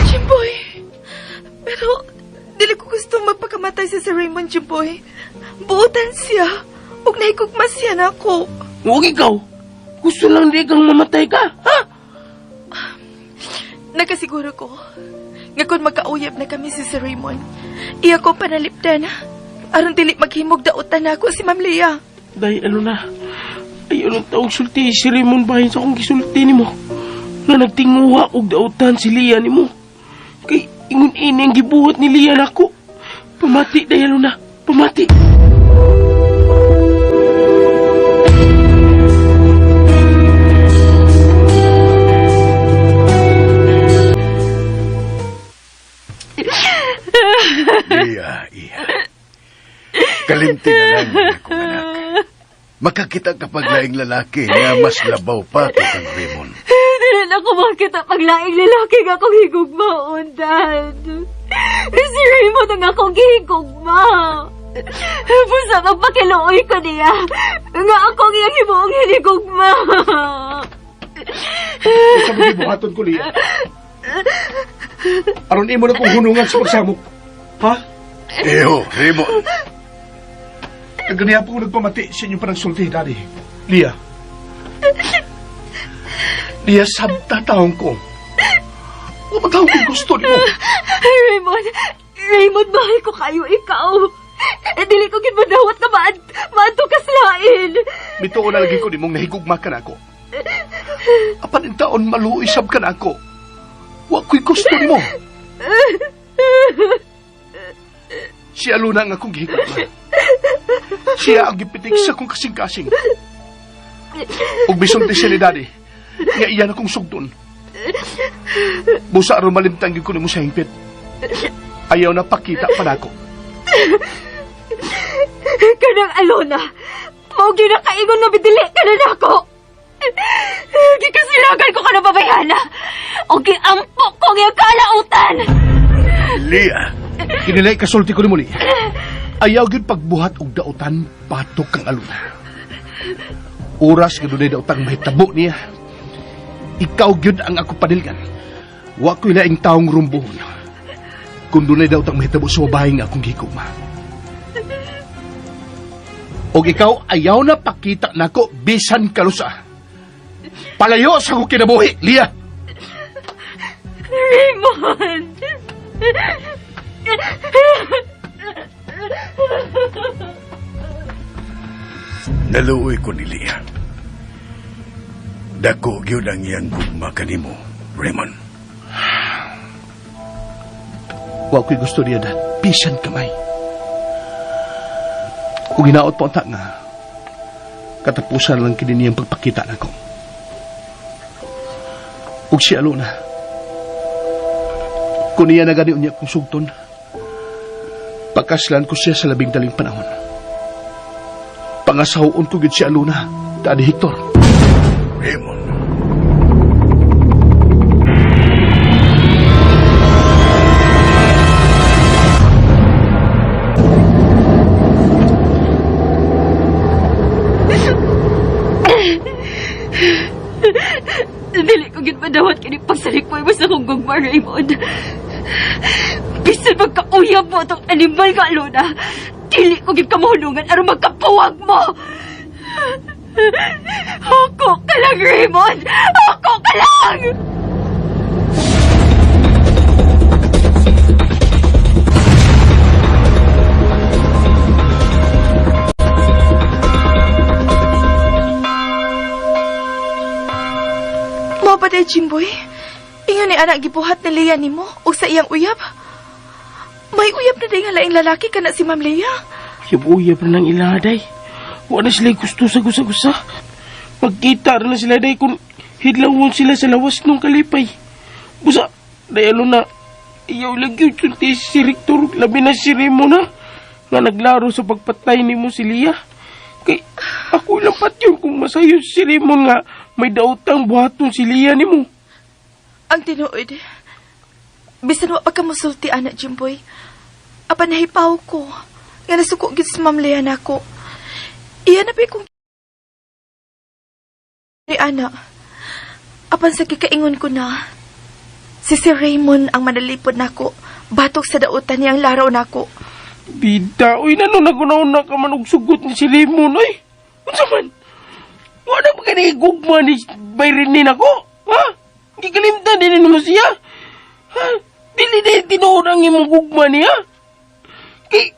S5: Jimboy! Pero, dili ko gusto magpakamatay si Raymond, Jimboy. Buotan siya. Ug nahigugma siya na ako.
S6: Huwag ikaw. Gusto lang di kang mamatay ka, ha?
S5: Nakasiguro ko. Nga kung magkauyab na kami si Sir Raymond, iya ko panalipdan. Aron dili maghimog dautan na ako si Ma'am Leah.
S6: Day, ano na? Ay, anong taong sulti si Raymond bahin sa akong gisulti nimo? Nga nagtinguha og dautan si Leah nimo. Kay ingon ini ang gibuhat ni Leah nako. Pamati, day, ano na? Pamati.
S8: Iya, iya. Kalimti na lang akong anak. Makakita ka pag laing lalaki nga mas labaw pa kay kang Raymond.
S4: Hindi na ako makita pag laing lalaki nga akong higugmaon, Dad. Si Raymond ang akong gihigugma. Busa magpakiluoy ko niya nga akong iyang himuong hinigugma.
S3: Sa mga buhaton ko, Lia. Aron imo na kong hunungan sa pagsamok. Ha?
S8: Eho, Raymond.
S3: Kaganiya po ko nagpamati sa inyong panagsulti, Daddy. Lia. Lia, sabta taong ko. Wa taong ko gusto nimo.
S4: Raymond, Raymond, mahal ko kayo ikaw. Dili ko gid madawat nga maadto ka sa lain.
S3: Mituo na lagi ko nimong nahigugma ka nako. Apan in taon maluoy sab ka nako. Wa ko'y gusto nimo. Siya Luna ang akong gihigugma. Siya ang gipitik sa akong kasing-kasing. Ug bisulti siya ni Daddy, nga iyan akong sugdon. Busa aron malimtang gyud ko nimo sa hingpit. Ayaw na pakita pa nako.
S4: Kanang Alona, mao gyud na kaingon nga bidili ka na nako. Gikasilagan ko ka na babayhana. O giampok ko ang iyang kalautan.
S8: Lia!
S3: Kinilay kasulti ko nimo, Lia. Ayaw gyud pagbuhat og dautan patok kang Alona. Oras nga dunay daotang mahitabo niya. Ikaw gyud ang ako padilgan. Wa ko'y laing taong rumbuhon. Kung dunay daotang mahitabo sa babae nga akong gihigugma. Og ikaw ayaw na pakita nako bisan kalusa. Palayo sa akong kinabuhi, Lia.
S4: Raymond!
S8: Naluoy ko ni Lia. Dako gyud ang iyang gugma kanimo, Raymond.
S3: Wa ko'y gusto niya dad. Bisan kamay. Kung hinaot pa unta nga, katapusan lang kini niyang pagpakita nako. Ug si Alona, kung niya nagani unya kong sugton, pagkaslan ko siya sa labing daling panahon. Pangasahoon ko gid si Alona, Daddy Hector.
S8: Raymond.
S4: Dili ko gid madawat kini pagsalikpoy mo sa akong gugma, Raymond. Bisan magkauyab mo itong animal nga, Alona, dili ko gid kamahulungan aron magkapuwag mo. Ako ka lang, Raymond! Ako ka lang!
S5: Mao pa day, Jimboy. Ingon ni anak gibuhat ni Leah nimo og sa iyang uyab. May uyab na day nga laing lalaki kana si Ma'am Leah.
S6: Uyab na ng ila, day. Wa na sila gusto sa gusa-gusa. Magkita na sila, day, kung hidlawon sila sa lawas nung kalipay. Busa, day, alo na, iyaw lagi yung si Rector, labi na si Raymond, ha? Nga naglaro sa pagpatay ni mo si Leah. Kay, ako lang pat yun kung masayo si Raymond nga may daotang buhaton si Leah ni mo.
S5: Ang tinuod, bisan wa pa ka mosulti, anak Jimboy. Apan nahipaw ko, nga nasuko gid si Ma'am Leah nako. Iya na ba kung ni ana. Apan sa gikaingon ko na, si Sir Raymond ang manalipod nako, batok sa dautan niyang laraw nako.
S6: Bida, uy, nano nagunaw na ka man og sugot ni si Raymond, uy. Unsa man? Wala ba ka gugma ni Byron ni nako? Ha? Gikalimtan din mo siya? Ha? Dili na tinuod ang imong gugma niya? Kay,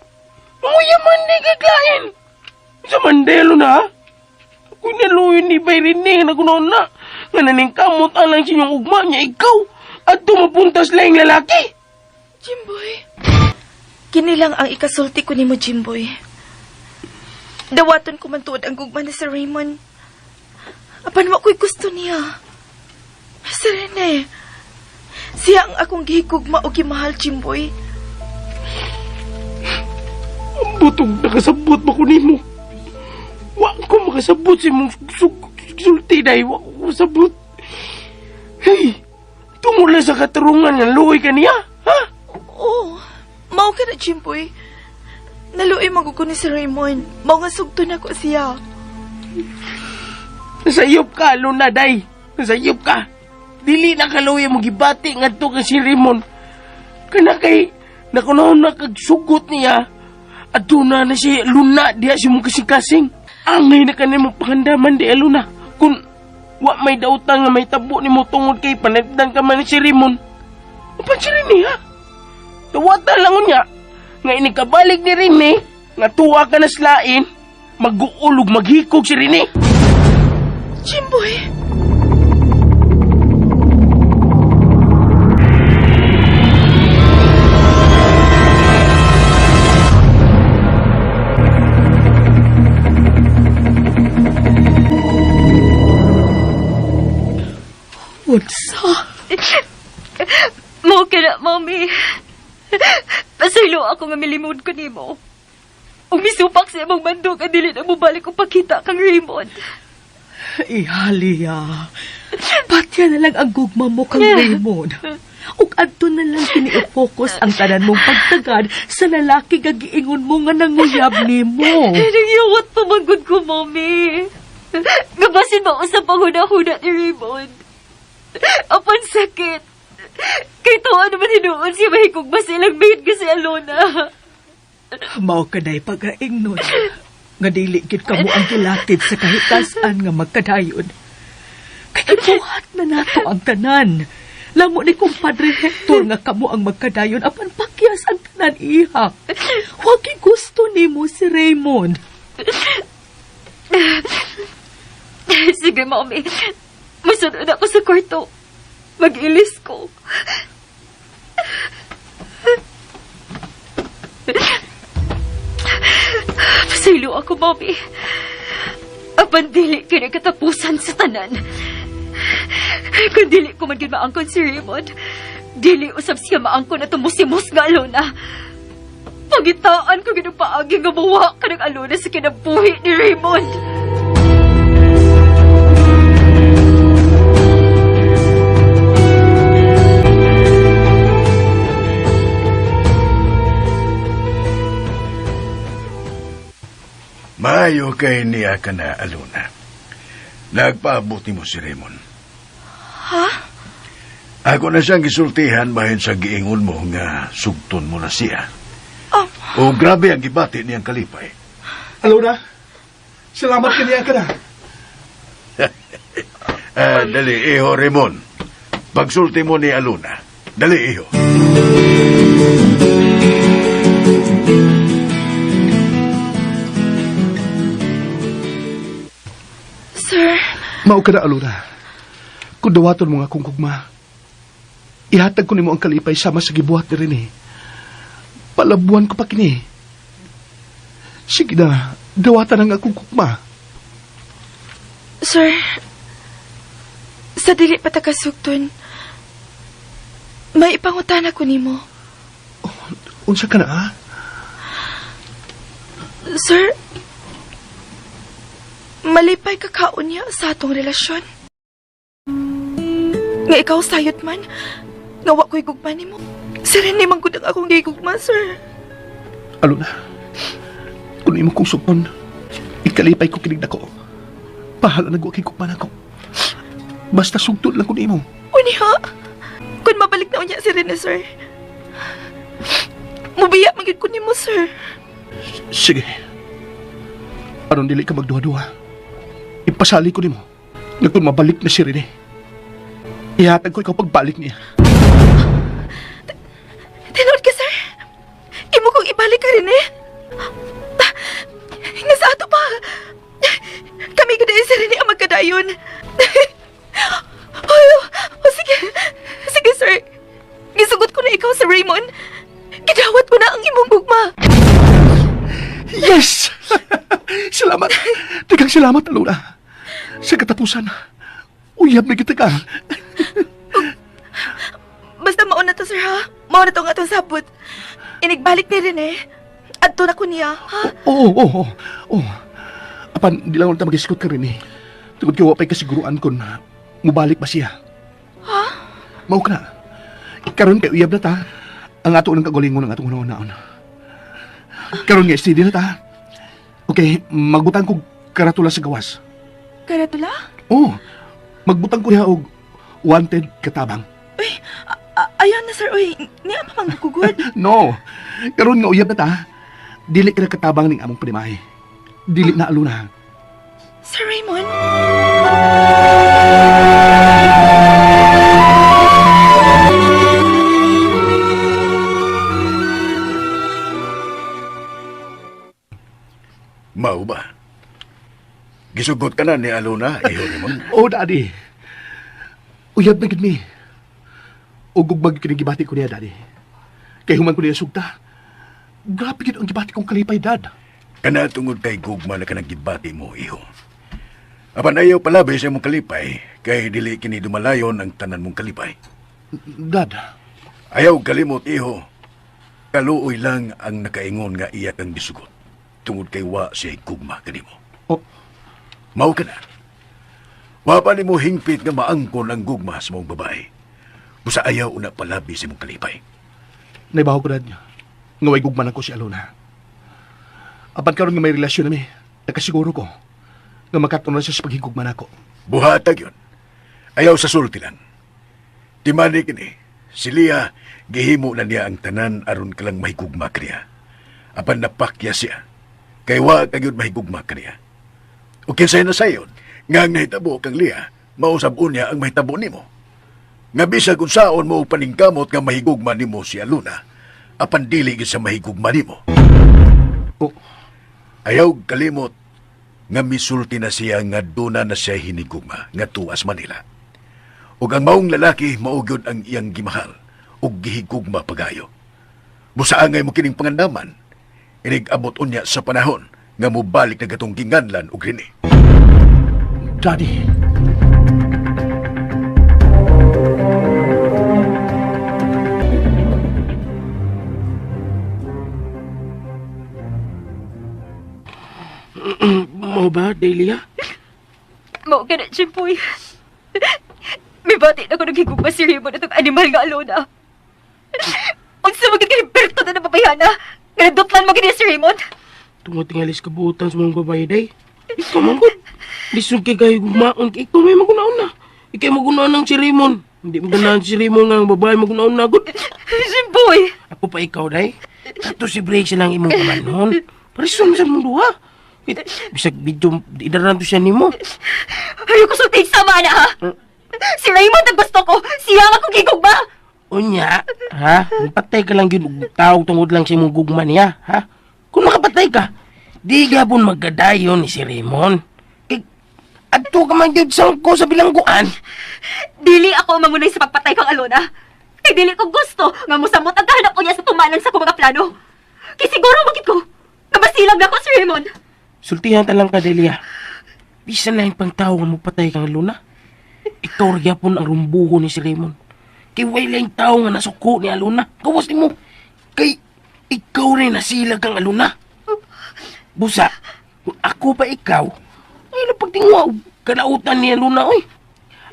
S6: manguyaman ni kaklain. Unsa man, delo na, ha? Ako naluyon ni Byron ni, nagunaw na. Nga naning kamot alang sa inyong ugma niya, ikaw. At tumapuntas lang lalaki.
S5: Jimboy. Kini lang ang ikasulti ko nimo, Jimboy. Dawaton ko man tuod ang gugma ni Sir Raymond. Apan wa ko'y gusto niya. Sir Rene, siya ang akong gihigugma o gimahal, Jimboy.
S6: Ang butong nakasabot ba ko nimo? Wa ko makasabot sa imong sulti dahil wa ko makasabot. Hey, tungod lang sa katarungan nga luoy ka niya, ha?
S5: Oo, mao ka na, Jimboy. Naluoy magugo ni Sir Raymond. Mao nga sugto na ko siya.
S6: Nasayop ka, Luna, day. Nasayop ka. Dili na kaluoy mo gibati ngadto kang si Raymond. Kana kay nakunahon na kag sugot niya. Aduna na si Luna diha si mong kasing-kasing. Angay na kanimo pangandaman di Luna. Kung wa may dautang nga may tabo nimo tungod kay panagdan ka man ni si Raymond. Upan si Rene, ha? Tuwatan lang unya nga inikabalik ni Rene nga tuwa ka na slain, mag-uulog, maghikog si Rene.
S5: Jimboy!
S7: Unsa?
S4: Mo ka na, Mami. Pasaylo ako nga milimod ko nimo. Ug misupak sa imong bandog ang dili na mobalik og pakita kang Raymond.
S7: Ihalia. Patya na lang ang gugma mo kang Raymond. Ug adto na lang kini i-focus ang tanan mong pagtagad sa lalaki nga giingon mo nga nanguyab nimo.
S4: Nangyawat pa manggod ko, Mami. Gabasin mo sa panghuna-huna ni Raymond. Apan sakit. Kay tuwa naman hinuon siya mahikog ba silang mahit ka si Alona.
S7: Mao ka na'y pag-aingnon. Nga dili gid kamo ang gilatid sa kahitasan nga magkadayon. Kay gibuhat na nato ang tanan. Lamo ni kumpadre Hector nga kamo ang magkadayon apan pakyas ang tanan, iha. Wa gusto nimo si Raymond.
S4: Sige, Mami. Masunod ako sa kwarto. Mag-ilis ko. Pasaylo ako, Mami. Apan dili kini katapusan sa tanan. Kung dili ko man gyud maangkon si Raymond, dili usab siya maangkon at musimos nga Alona. Pangitaan ko gyud ang paagi nga mawa ka ng Alona sa kinabuhi ni Raymond.
S8: Maayo kay niya ka na, Alona. Nagpaabot mo si Raymond.
S5: Ha?
S8: Ako na siyang gisultihan bahin sa giingon mo nga sugton mo na siya.
S5: Oh.
S8: O grabe ang gibati niyang kalipay.
S3: Alona, salamat kaniya ka na.
S8: Dali, iho, Raymond. Pagsulti mo ni Alona. Dali, iho.
S5: Sir,
S3: Mao ka na, Alona. Kung dawaton mo nga akong gugma, ihatag ko nimo ang kalipay sama sa gibuhat ni Rene. Palabuan ko pa kini. Sige na, dawatan ang akong gugma.
S5: Sir, sa dili pa ta kasugton, may ipangutana ko nimo.
S3: Unsa ka na, ah?
S5: Sir, malipay ka kaon niya sa atong relasyon. Nga ikaw sayot man, nga wa ko'y gugma nimo. Sir, hindi man gud ang akong gigugma, sir.
S3: Alona, kung imo kong sugton, ikalipay ko kinig nako. Bahala na kay gugma nako. Basta sugton lang ko nimo.
S5: Unya, kung mabalik na unya si Rene, sir. Mubiya man gyud ko nimo, sir.
S3: Sige. Aron dili ka magduha-duha. Ipasali ko nimo. Nga kung mabalik na si Rene, ihatag ko ikaw pagbalik niya.
S5: Tinuod ka, sir. Imo kong ibalik ka, Rene. Nga sa ato pa. Kami gud si Rene ang magkadayon. Oh, oh, sige. Sige, sir. Gisugot ko na ikaw, Sir Raymond. Gidawat ko na ang imong gugma.
S3: Yes! Salamat. Daghang salamat, Alona. Sa katapusan, uyab na kita ka.
S5: Basta mauna to, sir, ha? Mauna to nga itong sabot. Inigbalik ni Rene. Adto na ko niya, ha?
S3: Oo, oo, oo. Apan, di lang ulit mag-iskot ka rin eh. Tungod kay wa pa'y kasiguruan kon mubalik ba siya.
S5: Ha?
S3: Mao ka na. Karon kay uyab na ta. Ang ato ng kagalingon ang atong hunaon. Karon nga steady na ta. Okay, magbutang kog karatula sa gawas.
S5: Karatula?
S3: Oo. Magbutang ko niya og wanted katabang.
S5: Uy, ayaw na, sir. Uy, niya pa mang gugod.
S3: No. Karon nga uyab na ta. Dili ka na katabang ning among panimahe. Dili na, Alona.
S5: Sir Raymond?
S8: Mao ba? Gisugot ka na ni Alona, iho Raymond.
S3: Oh, Daddy. Uyab na gid mi. Ug gugmag kini gibati ko niya, Daddy. Kay human ko niya sugta. Grabe gid ang gibati kong kalipay, Dad.
S8: Kana tungod kay gugma na kanang gibati mo, iho. Apan ayaw palabi sa imong kalipay, kay dili kini dumalayon ang tanan mong kalipay.
S3: Dad.
S8: Ayaw kalimot, iho. Kaluoy lang ang nakaingon nga iya kang gisugot. Tungod kay wa siya gugma kanimo.
S3: Oh.
S8: Mao ka na. Wa pa nimo hingpit nga maangkon ang gugma sa mong babae. Busa ayaw una palabi sa imong kalipay.
S3: Naibaho ko, Dad. Nga way gugma na ko si Alona. Apan karon nga may relasyon nami, nakasiguro ko nga makatuon na siya sa paghigugma nako.
S8: Buhatag yun. Ayaw sa sulti lang. Timani kini, si Lia, gihimo na niya ang tanan aron ka lang mahigugma kaniya. Apan napakya siya. Kay wa ka gyud mahigugma kaniya. O kinsay na sayon, nga ang nahitabo kang Lia, mausab unya ang mahitabo nimo. Nga bisag unsaon mo og paningkamot nga mahigugma nimo si Aluna, apan dili gyud sa mahigugma nimo.
S3: Oh.
S8: Ayaw kalimot nga misulti na siya nga duna na siya hinigugma nga tuas Manila. Ug ang maong lalaki mao gyud ang iyang gimahal ug gihigugma pagayo. Busa angay mo kining pangandaman, inig abot unya sa panahon nga mobalik na gatong ginganlan og rini.
S3: Daddy.
S6: Mao ba, Delia?
S4: Mao ka na, Jimboy. Mibati na ko naghigugma si Raymond atong animal nga Alona. Unsa magid kay Berto na nababayana? Nga nadutlan mo gid si Raymond.
S6: Tungod tingalis kabutan sa mga babae, day. Ikaw man gud. Lisod kay kayo gumaon. Kay ikaw may magunaon na. Ikay magunaon ng si Raymond. Hindi mo ganahan si Raymond nga ang babae magunaon na gud.
S4: Jimboy!
S6: Ako pa ikaw, day. Kato si Briggs lang imong kamanon. Parison sa mundo, ha? Bisag video, idaran to siya nimo.
S4: Ayoko sulti sama na ha! Si Raymond ang gusto ko! Siya ang akong gigugma!
S6: Unya, ha? Patay ka lang yun og tawag tungod lang sa imong gugma niya, ha? Kung makapatay ka, di gabon magkadayon ni si Raymond. Kay, adto ka man gyud sa ko sa bilangguan.
S4: Dili ako ang mangunay sa pagpatay kang Alona. Kay dili ko gusto nga musamot ang kahanap ko niya sa tumanan sa akong mga plano. Kay siguro bakit ko nga masilag na ko si Raymond.
S6: Sultihan ta lang ka, Delia. Bisan na yung pangtao nga mupatay kang Luna. Ikaw ra gyapon ang rumbuho ni si Raymond. Kay way lang tao nga nasuko ni Aluna. Gawas nimo. Kay ikaw rin nasilag kang Aluna. Busa, kung ako pa ikaw, ay na pagtingwa og kalautan ni Aluna oy.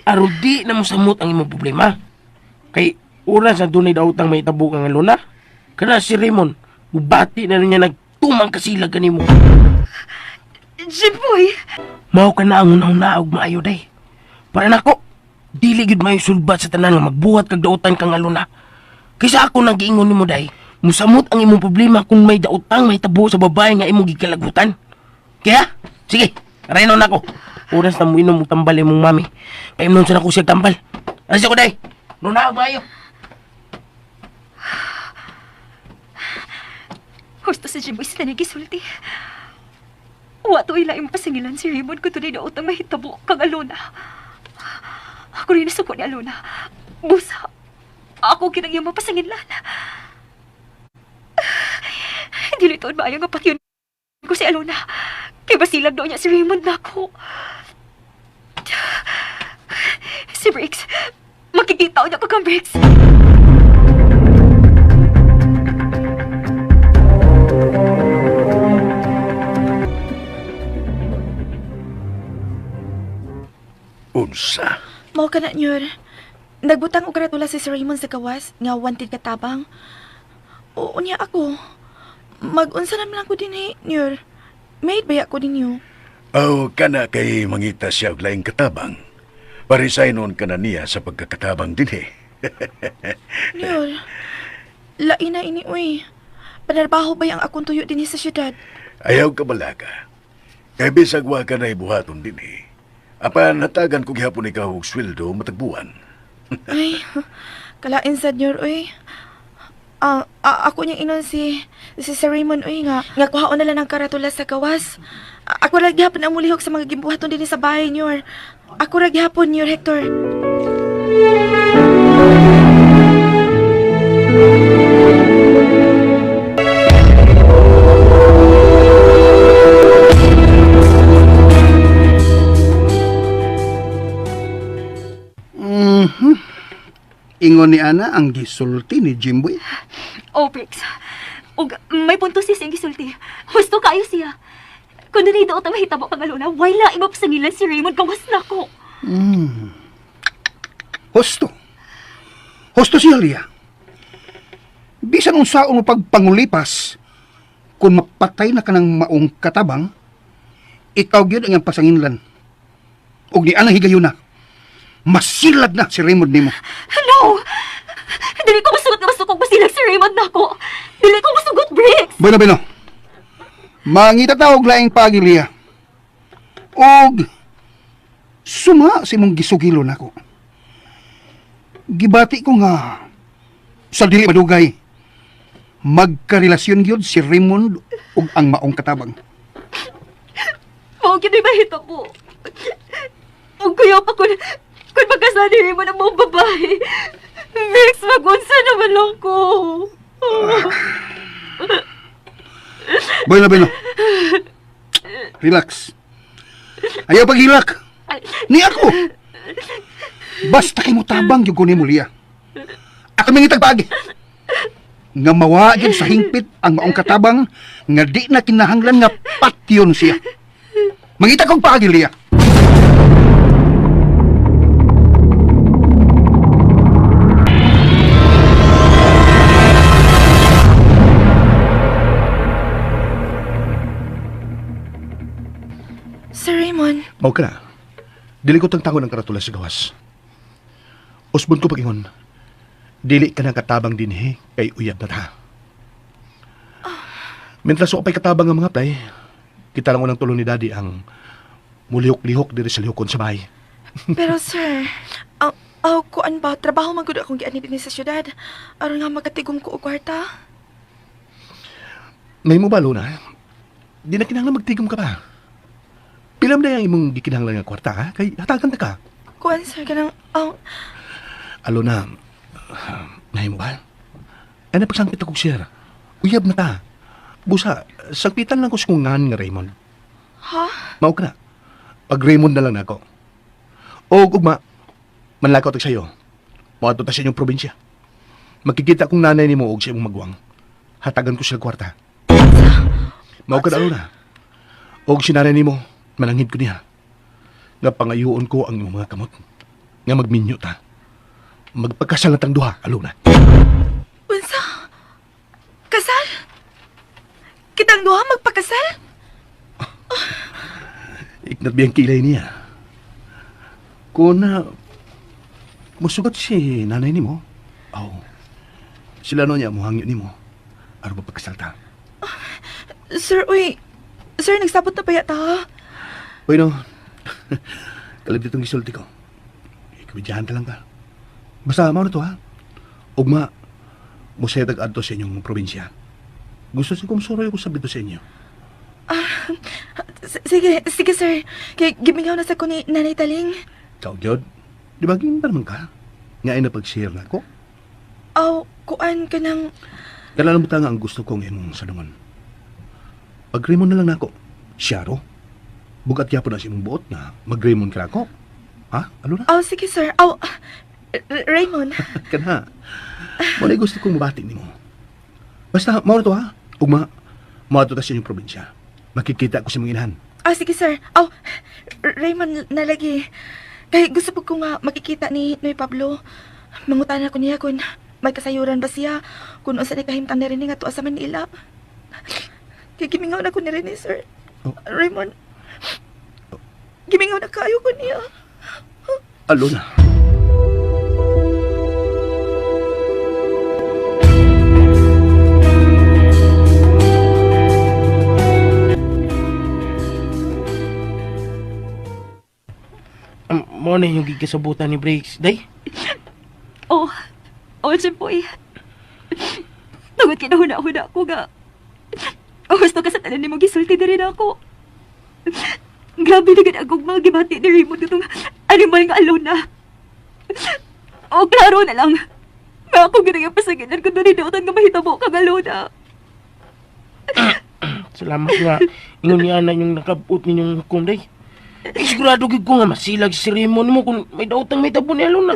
S6: Aron di na mosamot ang imong problema. Kay oras na dunay daotang may tabo kang Aluna. Kana si Raymond, mubati na rin niya nagtumang kasilag kanimo.
S4: Jimboy!
S6: Mao ka na ang unang og maayo day. Para nako, dili gyud maayo sulbat sa tanan nga magbuhat kag dautan kang aluna. Kaysa ako nang giingon nimo day, musamot ang imong problema kung may daotang mahitabo sa babae nga imong gikalagutan. Kaya, sige, reno na ko. Oras na mo inom og tambal imong mami. Paimnon sa nako siya tambal. Alis ako day. Nuna og maayo.
S4: Husto sa Jimboy sila nagisulti. Wa to ila imong pasingilan si Raymond kung tunay na utang mahitabo kang Alona. Ako rin nasuko ni Alona. Busa, ako kinang iyong mapasanginlan. Dili tuon maayo nga patyon ko si Alona. Kay basilag daw niya si Raymond nako. Si Briggs, makikita niya ko kang Briggs.
S8: Unsa?
S5: Mao ka na, Nyor. Nagbutang og ratula si Sir Raymond sa gawas nga wanted katabang. Oo niya ako. Mag-unsa naman lang ko din eh, Nyor. Maid baya ko ninyo.
S8: Aw, kana kay mangita siya og laing katabang. Parisay noon ka na niya sa pagkakatabang dinhi.
S5: Nyor, lain na ini uy. Panarbaho ba ang akong tuyo dinhi sa syudad?
S8: Ayaw ka balaka. Kay bisag wa ka na ibuhaton dinhi. Apan hatagan ko gihapon ikaw og sweldo matagbuan.
S5: Ay, kalain sad Nyor uy. Ah, ako niyang inon si Sir Raymond uy nga nga kuhaon na lang ang karatula sa gawas. Ako ra gihapon ang mulihok sa mga gibuhaton dinhi sa bahay Nyor. Ako ra gihapon Nyor Hector.
S3: Ingon ni Ana ang gisulti ni Jimboy.
S4: Oh, Briggs. Ug may punto siya sa iyang gisulti. Husto kayo siya. Kung dunay daot ang mahitabo kang Alona, why la imapasangilan si Raymond gawas nako.
S3: Husto. Husto siya, Lia. Bisan unsaon mo pagpangulipas, kung mapatay na ka ng maong katabang, ikaw gyud ang iyang pasanginlan. Og ni Ana higayuna, masilag na si Raymond nimo.
S4: No! Dili ko masugot na masukog masilag si Raymond nako. Dili ko masugot, Briggs!
S3: Bueno, bueno. Mangita ta og laing pagiliya. Og suma sa imong gisugilon nako. Gibati ko nga sa dili madugay magkarelasyon gyud si Raymond ug ang maong katabang.
S4: Mao gyud mahita ko. Ug kuya pa kun magkasal ni Raymond ang maong babae. Briggs, mag-unsa naman lang ko.
S3: Bueno, bueno. Relax. Ayaw paghilak. Ni ako. Basta kay mo tabang gyud ko nimo liya. Ako mangitag paagi. Nga mawa gyud sa hingpit ang maong katabang nga di na kinahanglan nga patyon siya. Mangita kong paagi liya.
S5: Sir Raymond,
S10: Mao ka na. Dili ko tangtangon ang karatula sa gawas. Usbon ko pagingon. Dili ka na katabang dinhi kay uyab na ta. Mentras wa pa'y katabang ang mga play, kita lang unang tulong ni Daddy ang mulihok-lihok diri sa lihokon sa bahay.
S5: pero sir, kuan ba, trabaho man gud akong giani dinhi sa syudad. Aron nga magatigom ko og kwarta.
S10: May mo ba, Luna? Di na kinahanglan magtigom ka pa. Pilam na yung imong gikinahanglan nga kwarta, ha? Kay hatagan ta ka.
S5: Kuan sir, kanang,
S10: Alona, nahi mo ba? Ay napagsangpit ako, sir. Uyab na ta. Busa, sangpitan lang ko sa kung ngan nga Raymond.
S5: Ha?
S10: Mao ka na. Pag Raymond na lang nako. O ugma, manlakaw tag sayo. Moadto ta sa inyong probinsya. Makikita kong nanay nimo og sa imong magwang. Hatagan ko sila kwarta. Mao ka na, Alona. Og si nanay nimo, mananghid ko niya. Nga pangayoon ko ang imong mga kamot. Nga magminyo ta. Magpagkasal na tang duha, Alona.
S5: Unsa? Kasal? Kitang duha magpakasal?
S10: Iknat biyang kilay niya. Kung na musugot si nanay nimo, aw, sila no niya muhangyo nimo. Aron mapagkasal ta.
S5: Sir, uy. Sir, nagsabot na ba yata?
S10: Uy no, kalib ditong gisulti ko. Ikabidyahan ta lang ka. Basta mao na to ha. Ugma, musaya tag-adto sa inyong probinsya. Gusto sa kong suroy ko sabi to sa inyo.
S5: Sige, sige sir. Kay gimingaw na sa ko ni Nanay Taling.
S10: Ikaw, Jod, di ba gimba naman ka? Nga ay napag-share na ako.
S5: Aw, kuan ka ng...
S10: Kailan mo ta nga ang gusto kong imong sanungon. Pag-Raymond na lang nako. Siyaro. Bugat yapo na sa imong buot na mag-Raymond ka nako. Ha? Ano na?
S5: Aw, sige sir. Aw, Raymond.
S10: Kana. Mo na gusto kong mabati nimo. Basta, mao na to ha. Ugma, moadto ta sa inyong probinsya. Makikita ko sa mga inahan.
S5: Ah, sige sir. Aw, Raymond nalagi. Kay gusto po ko nga makikita ni Noy Pablo. Mangutana ko niya kung may kasayuran ba siya, kung unsa ni kahimtang ni Rene nga tuwa sa Manila. Kay gimingaw na ko ni Rene, sir.
S10: Oh.
S5: Raymond. Gimingaw na kayo ko niya.
S10: Alona.
S6: Mo na yung gikasabutan ni Briggs. Day,
S4: Oh, oh, Jimboy. Tungod kinahuna-huna ko nga. Gusto ka sa tanan nimo gisulti diri na ako. Grabe na gid akong mga gibati ni Raymond itong animal nga alona. Oh, klaro na lang. Nga ako ginang pasaginan kung doon hinutan nga mahitabo kang alona.
S6: Salamat nga. Ingon niya na yung nakabot ninyong hukom, day. Eh, sigurado gid ko nga masilag si Raymond mo kung may daotang may tabo ni Alona.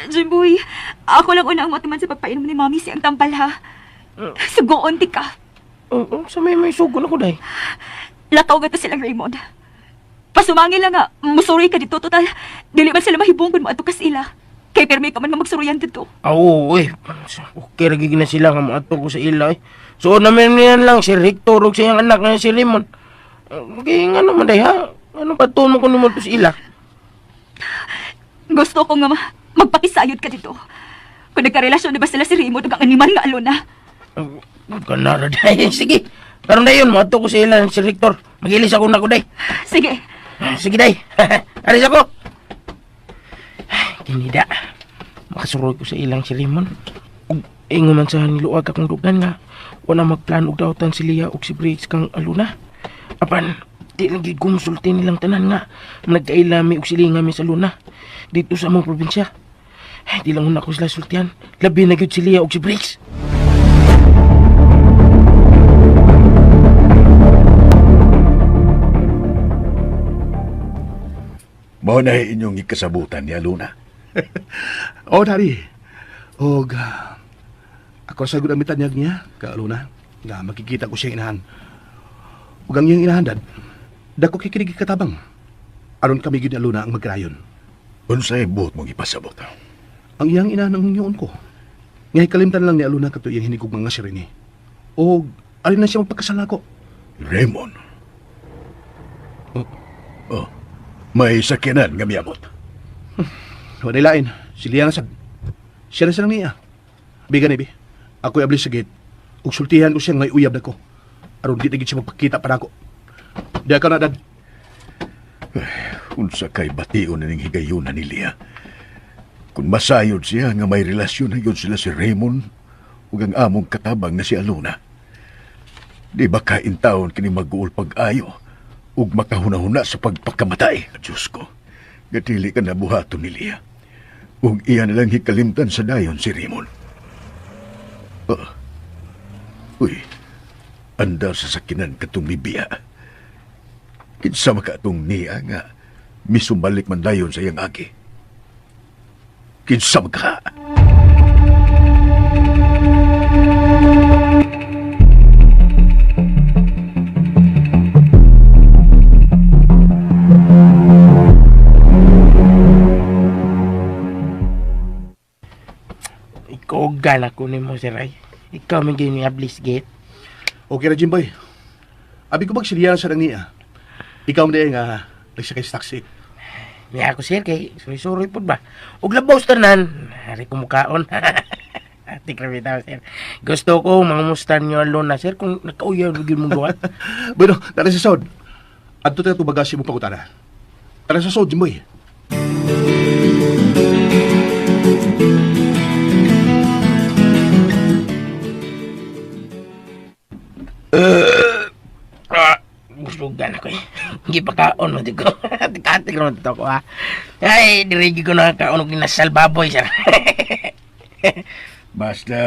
S4: Jimboy, ako lang una ang matuman sa pagpainom ni Mami siyang tampal ha. Sugoon ti ka.
S6: Oh, sa may sugo na ko, day.
S4: Lakaw nga to silang Raymond. Pasumangil lang nga, musuri ka dito total. Dili man sila mahibong kung moadto ka sila. Kay permi ka man nga magsuruyan dito.
S6: Ah, oo, eh. Okay, lagi na sila nga moadto ko sa ila, eh. So, namin niyan lang si Rector ug sa iyang anak nga si Raymond. Okay, nga naman, day, ha? Ano pa mo kung naman to sa ila?
S4: Gusto ko nga magpakisayod ka dito. Kung nagkarelasyon na ba sila si Raymond ug ang animal nga alona.
S6: Kanara, day. Sige. Karon dayon, moadto ko sa ilan, Sir Hector. Magilis ako na ko, day.
S4: Sige.
S6: Sige, day. Alis ako. Kinida. Makasuroy ko sa ilang si Raymond. Ug ingon man sa niluag akong dugan nga wala magplano og dautan si Lia og si Briggs kang Aluna. Apan, di lang gid gumsulti nilang tanan nga nagkaila mi og sila nga mi sa Luna dito sa among probinsya. Ay, di lang una ko sila sultihan. Labi na gyud si Lia og si Briggs.
S8: Mao na inyong ikasabutan ni Aluna.
S10: Oh, Daddy. Og ako sa gud ang mitanyag niya, ka Aluna, nga makikita ko siyang inahan. Ug ang iyang inahan, Dad, dako kay kinig katabang. Aron kami gyud ni Aluna ang magkarayon.
S8: Unsay buot mong ipasabot?
S10: Ang iyang inahan ang hungyoon ko. Nga hikalimtan lang ni Aluna kato iyang hinigugma nga si Rene. Og alin na siya magpakasal nako.
S8: Raymond.
S10: Oh.
S8: Oh, may sakyanan nga miabot.
S10: Wala lain. Si Lia na sad. Siya na siya niya. Bigan ni bi. Ako'y abli sa gate. Ug sultihan ko siya ngay uyab na ko. Aron di na gid siya magpakita pa nako. Di ka na, Dad.
S8: Unsa kay bation ning higayuna ni Lia. Kung masayod siya nga may relasyon na yun sila si Raymond ug ang among katabang na si Aluna. Di ba kaintaon kini mag-uol pag-ayo ug makahuna-huna sa pagpakamatay? Diyos ko, gatili ka na buhaton ni Lia. Ug iya na lang hikalimtan sa dayon si Raymond. Oh. Uy, andar sa sakinan katong mibiya. Kinsa maka atong niya nga misumalik man dayon sa iyang agi. Kinsa maka?
S6: Ikaw gana ko nimo, Sir Ray. Ikaw man gyud ni ablis gate.
S10: Okay ra, Jimboy. Abi ko bag si Lia na sa niya. Ikaw man nga nagsakay sa taxi.
S6: Niya ako, sir, kay suroy-suroy pud ba. Ug labaw sa tanan, hari ko mukaon. Ati grabe taw, sir. Gusto ko mangamusta niyo Alona, sir, kung nakauyaw gyud mong duha.
S10: Bueno, tara sa sod. Adto tayo tubagas imong pangutana. Tara sa sod, Jimboy.
S6: Ah, busugan ako eh. Hindi pa kaon mo ko. Atik-atik naman ito ko ha. Ay, dirigi ko na kaon og ginasal baboy, sir.
S8: Basta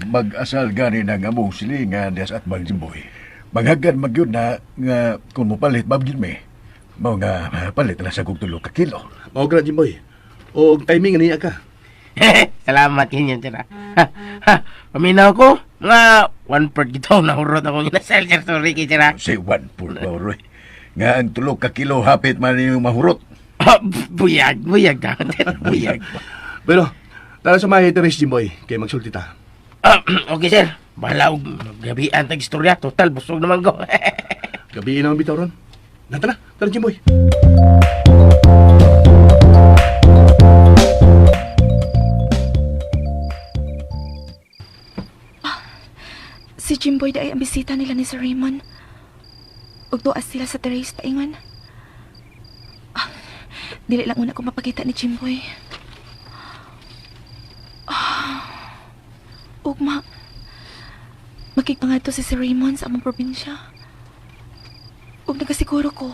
S8: mag-asal gani ng among silingan des at Jimboy. Maghagad magyud na nga kung mopalit bab gyud mi. Mao nga palit na sa kog tulo ka kilo.
S10: Mao ka na, Jimboy. O timing niya ka.
S6: Salamat kinyo, sir. Ha. Ha, paminaw ko. Mga 1/4 gito nahurot ako ginasal, sir. Sorry kay sir ha.
S8: Say 1/4 ba, Roy? Nga ang tulo ka kilo hapit man yung mahurot.
S6: Ah, buyag, buyag ka, sir. Buyag.
S10: Bueno, tara sa mga teres, Jimboy. Kay magsulti ta.
S6: Ah, okay, sir. Bahala og gabian tag istorya. Total, busog naman ko.
S10: Gabiin naman bitaw ron. Nata na, tara Jimboy.
S5: Si Jimboy di ay ang bisita nila ni Sir Raymond. Ug tuas sila sa terrace paingon. Ah, dili lang una ko mapakita ni Jimboy. Ah, ugma. Makigpangadto si Sir Raymond sa among probinsya. Ug nagasiguro ko.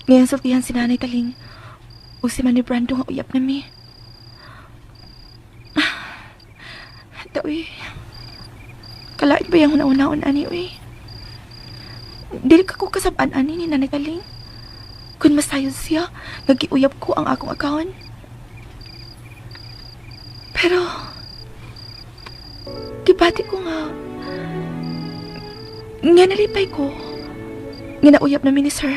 S5: Ngayon sultihan si Nanay Taling ug si Manny Brando nga uyap na mi. Ah, daoy. Kalain ba yung una-unaon ani, uy? Dili ka ko kasabaan ani ni Nanay Taling. Kung masayod siya, nagiuyap ko ang akong account. Pero, gibati ko nga, nga nalipay ko, nga nauyap na mi ni sir.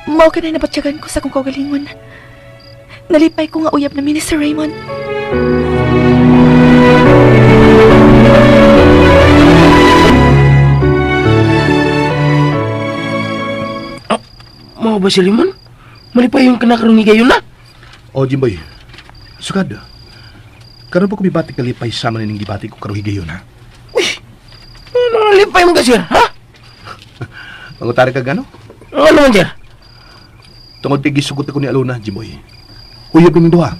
S5: Mao ka na nabatyagan ko sa akong kaugalingon. Nalipay ko nga uyap na mi ni Sir Raymond.
S6: Oh, mao ba si Raymond? Malipay yung kanakarong higayon na.
S10: O, Jimboy. Sukad. Karon pa ko mibati kalipay sama nining gibati ko karong higayon, ha?
S6: Ano nalipay mo ka, sir? Ha?
S10: Mangutana ka gano?
S6: Ano man, sir?
S10: Tungod kay gisugot ako ni Alona, Jimboy. Uyab ning duha.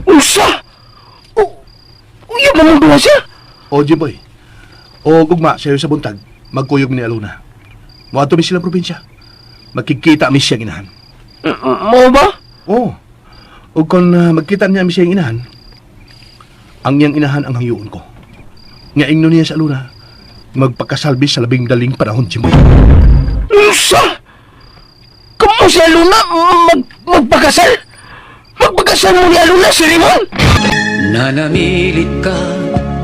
S6: Unsa? Uyab na mong duha, sir?
S10: O, Jimboy. O, gugma, sayo sa buntag, magkuyog ni Alona. Moadto mi sila probinsya. Magkikita mi siyang inahan.
S6: Mao ba?
S10: Oo. O kung magkita niya mi siyang inahan, ang iyang inahan ang hangyoon ko. Nga ingno niya sa Alona, magpakasalbi sa labing daling panahon, Jimboy.
S6: Unsa? Kamo si Alona magpakasal? Magpakasal mo ni Alona si Raymond?
S2: Nanamilit ka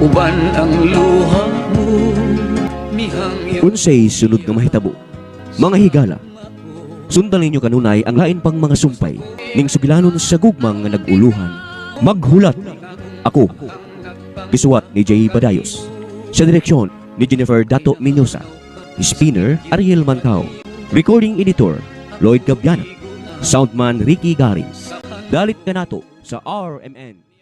S2: uban ang luha mo Mihangyo
S1: Unsay sunod nga mahitabo? Mga higala, sundan ninyo kanunay ang lain pang mga sumpay ning sugilanon sa gugmang nga nag-uluhan. Maghulat ako. Gisuwat ni Jay Badayos. Sa direksyon ni Jennifer Dato Minosa. Spinner Ariel Mantao. Recording editor Lloyd Gabiana. Soundman Ricky Garin. Dalit kanato sa RMN.